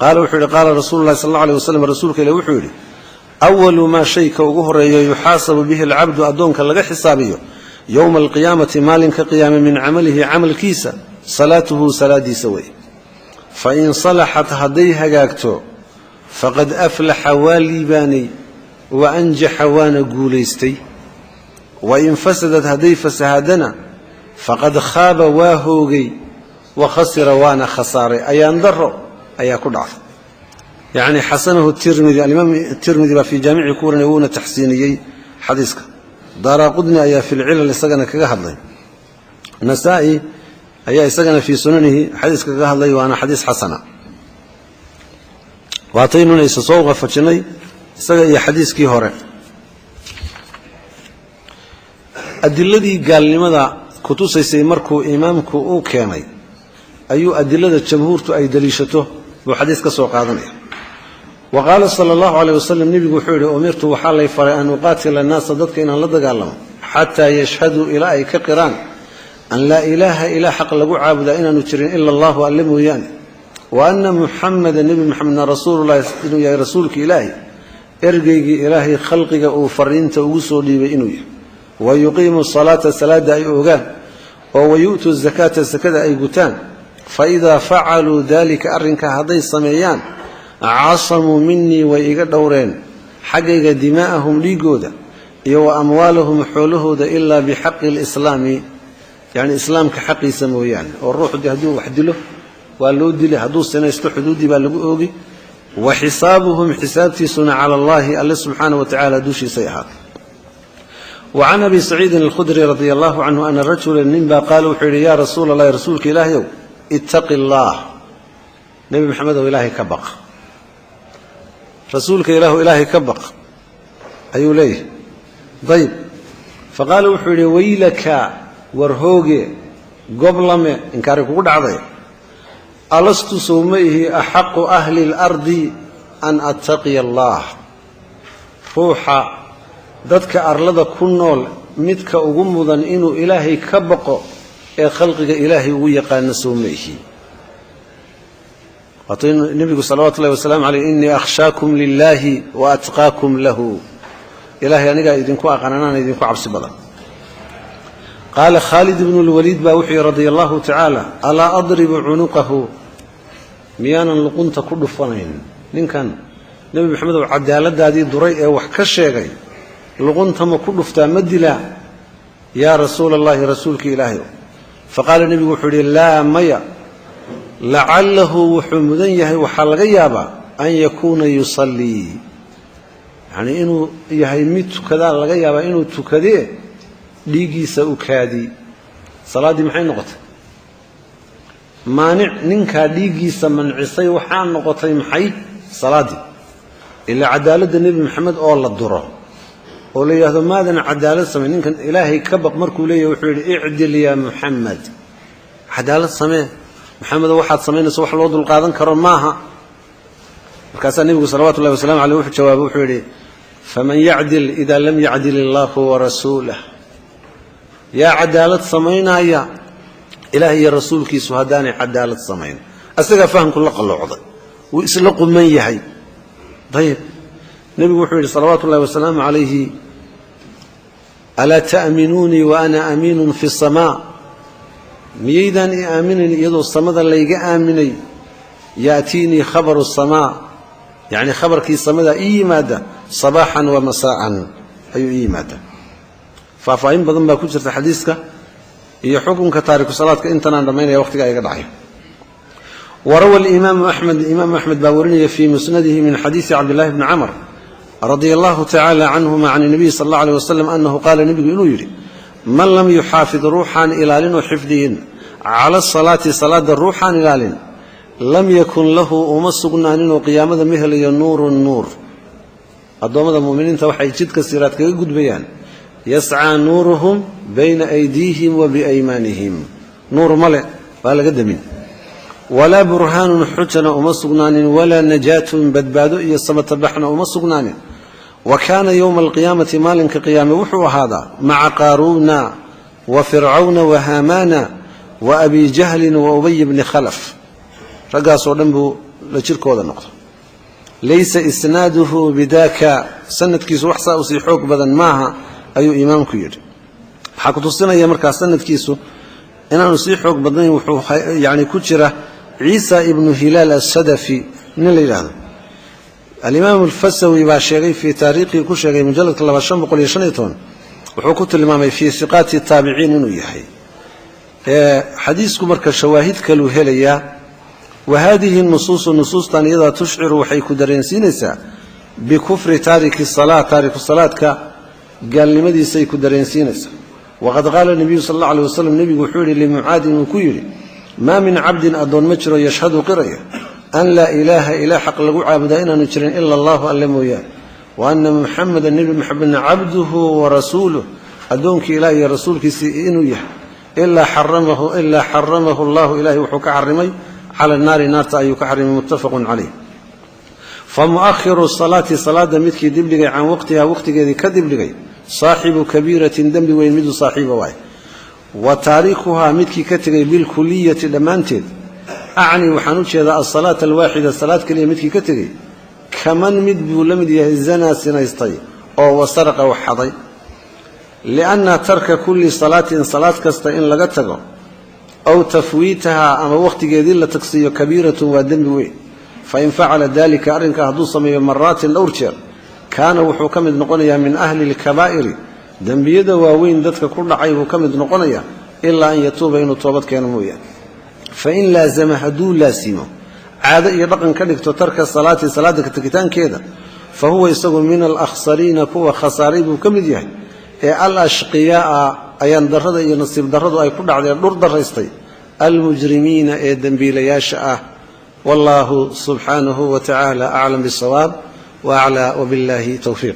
Qaala wuxuu yihi: qaala rasuulu llahi sal alla alيh wasalam, rasuulka ilah wuxuu yidhi: awalu maa, shayka ugu horeeyo, yuxaasabu bihi alcabdu, addoonka laga xisaabiyo, yowma alqiyaamati, maalinka qiyaame, min camalihi, camalkiisa, salaatuhu, salaadiisa wey. Fa in salaxat, hadday hagaagto, faqad aflaxa, waa liibaanay, wa anjaxa, waana guulaystay. Wa in fasadad, hadday fasahaadana, faqad khaaba, waa hoogay, wa khasira, waana khasaaray, ayaan daro ayaa ku dhacday. Yacni xasanahu tirmidi, alimaam tirmidi baa fii jaamici ku warinay, wuuna taxsiiniyey xadiiska. Daaraqudni ayaa fi lcilal isagana kaga hadlay. Nasaa'i ayaa isagana fii sunanihi xadiiska kaga hadlay, waana xadiis xasana. Waataynuna isa soo waafajinay isaga iyo xadiiskii hore. Adiladii gaalnimada kutusaysay markuu imaamku uu keenay, ayuu adilada jamhuurtu ay daliishato buu xadiis ka soo qaadanaya. Wa qaala sala allahu caleyh wasalam, nebigu wuxuu yidhi: umirtu, waxaa lay faray, an uqaatila annaasa, dadka inaan la dagaalamo, xataa yashhaduu, ilaa ay ka qiraan, an laa ilaaha, ilaa xaq lagu caabudaa inaanu jirin, ila allahu, alle mooyaane, wa anna muxameda, nebi muxamedna, rasuululahi, inuu yahay rasuulka ilaahi, ergeygii ilaahay khalqiga uu fariinta ugu soo dhiibay inuu yahay, wa yuqiimu salaata, salaadda ay ogaan, oo wayu'tuu zakaata, sakada ay gutaan. Fa idaa facaluu daalika, arrinkaa hadday sameeyaan, casamuu minii, way iga dhowreen xaggayga, dimaa'ahum, dhiigooda, iyo wa amwaalahum, xoolahooda, ilaa bixaqi alislaami, yacni islaamka xaqiisa mooyaane. Oo ruuxu dee hadduu wax dilo waa loo dilay, hadduu sinaysto xuduuddii baa lagu oogi. Wa xisaabuhum, xisaabtiisuna, cala allaahi, alle subxaana wa tacaala dushiisay ahaatay. Wa can abi saciidin alkhudri radia allahu canhu ana rajula, ninbaa, qaala, wuxuu yidhi: yaa rasuula allahi, rasuulka ilaahayow, ittaqi allaah, nebi maxamedow ilaahay ka baq, rasuulka ilaahu ilaahay ka baq, ayuu leeyahay. Dayib, fa qaala, wuxuu yidhi: waylaka, war hooge, goblame, inkaari kugu dhacday, alastu, sow ma ihi, axaqu ahli اlardi an attaqiya allaah, ruuxa dadka arlada ku nool midka ugu mudan inuu ilaahay ka baqo ee khalqiga ilaahay ugu yaqaano sow ma ihi? Waatuu nebigu salawatu ullahi wasalaamu caleyh: innii akhshaakum lilaahi wa atqaakum lahu, ilaahay anigaa idinku aqaan, anaana idinku cabsi badan. Qaala khaalid ibnu lwaliid baa wuxuu yihi radia allahu tacaala: alaa adribu cunuqahu, miyaanan luqunta ku dhufanayn ninkan nebi maxamedow cadaaladaadii duray ee wax ka sheegay? Luqunta ma ku dhuftaa, ma dilaa, yaa rasuula allahi, rasuulka ilaahay? Faqaala, nebigu wuxuu yidhi: laa, maya, lacalahu, wuxuu mudan yahay, waxaa laga yaabaa, an yakuuna yusallii, yacnii inuu yahay mid tukadaa laga yaabaa, inuu tukadee dhiiggiisa u kaadi. Salaaddii maxay noqotay? Maanic ninkaa dhiiggiisa mancisay waxaa noqotay maxay? Salaaddii. Ilaa cadaaladda nebi maxamed oo la duro oo la yidhahdo maadan cadaalad samey, ninkan ilaahay ka baq markuu leeyahy, wuxuu yidhi: icdil yaa muxamed, cadaalad samee maxamedo, waxaad samaynayso wax loo dulqaadan karo maaha. Markaasaa nebigu salawatu ullahi wasalamu aleyh wuxuu jawaabay, wuxuu yidhi: Faman yacdil idaa lam yacdil illaahu warasuulah? Yaa cadaalad samaynaya ilaah iyo rasuulkiisu haddaanay cadaalad samayn? Asagaa fahamku la qalloocday, wuu isla quman yahay. Ayib, nebigu wuxuu yidhi salawaatu ullahi wasalaamu calayhi: "Alaa ta'minuunii wa ana amiinun fi samaa?" Miyaydaan i aaminayn iyadoo samada layga aaminay? "Yaatiinii khabaru samaa", yacni khabarkii samadaa ii yimaada, "sabaaxan wa masaa'an" ayuu ii yimaada. Faahfaahin badan baa ku jirta xadiiska iyo xukunka taariku salaadka. Intanaan dhammaynaya, waqtigaa iga dhacay. Warawa alimaamu Axmed, imaamu Axmed baa warinaya, fii musnadihi min xadiisi Cabdillahi bni Camr radia allahu tacaala canhuma, can nabiyi sal alla aleh wasalam annahu qaala, nebigu inuu yidhi: "Man lam yuxaafid", ruuxaan ilaalinoo xifdiyin, "cala asalaati", salaada ruuxaan ilaalin, "lam yakun lahu", uma sugnaaninoo qiyaamada ma helayo, "nuurun", nuur. Addoommada muminiinta waxay jidka siraad kaga gudbayaan, "yascaa nuuruhum bayna aydiihim wa biaymaanihim". Nuur male, waa laga demin. "Walaa burhaanun", xujana uma sugnaanin, "walaa najaatun", badbaado iyo samatabaxna uma sugnaanin. Wa kaana yowma alqiyaamati, maalinka qiyaame wuxuu ahaadaa, "maca Qaaruuna wa Fircawna wa Haamaana wa Abi Jahlin wa Ubay bni Khalaf". Raggaasoo dhan buu la jirkooda noqdo. Laysa isnaaduhu bidaaka, sanadkiisu wax saa usii xoog badan maaha, ayuu imaamku yidhi. Waxaa ku tusinaya markaa sanadkiisu inaanu sii xoog badnayn, wuxuu yani ku jira Ciisa ibnu Hilaal Asadafi nin la yidhaahdo. Alimaam Alfasawi baa sheegay fii taariikhii ku sheegay, mujalladka laba, 515. Wuxuu ku tilmaamay fii siqaati taabiciin inuu yahay. Xadiisku marka shawaahid kaluu helayaa. Wa haadihi nusuusu, nusuustan iyadaa, "tushciru", waxay ku dareensiinaysaa, "bikufri taariki salaa", taariku salaadka gaalnimadiisay ku dareensiinaysaa. Waqad qaala nabiyu sal alla aleh wasalam, nebigu wuxuu yidhi, liMucaadin uu ku yidhi: "Maa min cabdin", addoon ma jiro, "yashhadu", qiraya, "an laa ilaaha", ilaah xaq lagu caabudaa inaanu jirin, "ila allahu", alle mooyaane, "wa ana Muxameda", nebi Muxamedna, "cabduhu wa rasuuluh", addoonkii Ilaah iyo rasuulkiisii inuu yahay, "ilaa xaramahu allahu", ilahay wuxuu ka xarimay, "cala naari", naarta ayuu ka xarimay. Muttafaqun calayh. Fa mu'ahiru salaati, salaada midkii dibdhigay, "can waqtiha", waqtigeedii ka dibdhigay, "saaxibu kabiiratin", dembi weyn miduu saaxiiba waay. Wa taarikuhaa, midkii ka tegay, "bilkuliyati", dhammaanteed, "acni", waxaan u jeedaa, "asalaata alwaaxida", salaad keliya midkii ka tegey, "kaman", mid buu la mid yahay, "zanaa", sinaystay oo, "wasaraqa", wax xaday. Lianna tarka kulli salaatin, salaad kasta in laga tago, aw tafwiitahaa, ama wakhtigeedii la tagsiiyo, "kabiiratun", waa dembi weyn. Fain facala dalika, arrinkaa hadduu sameeyo, "maraatin", dhowr jeer, "kaana", wuxuu ka mid noqonayaa, "min ahli lkabaa'iri", dembiyada waaweyn dadka ku dhacay buu ka mid noqonayaa, "ilaa an yatuuba", inuu toobad keeno mooyaane. Fain laazama, hadduu laasimo, caado iyo dhaqan ka dhigto, "tarka salaati", salaada ka tegitaankeeda, fa huwa, isagu, "min alakhsariina", kuwa khasaaray buu ka mid yahay, ee "alashqiyaaa", ayaan darrada iyo nasiib darradu ay ku dhacdeen, dhur daraystay, "almujrimiina", ee dembiilayaasha ah. Wallaahu subxaanahu wa tacaala aclam bisawaab wa aclaa, wbillaahi towfiiq.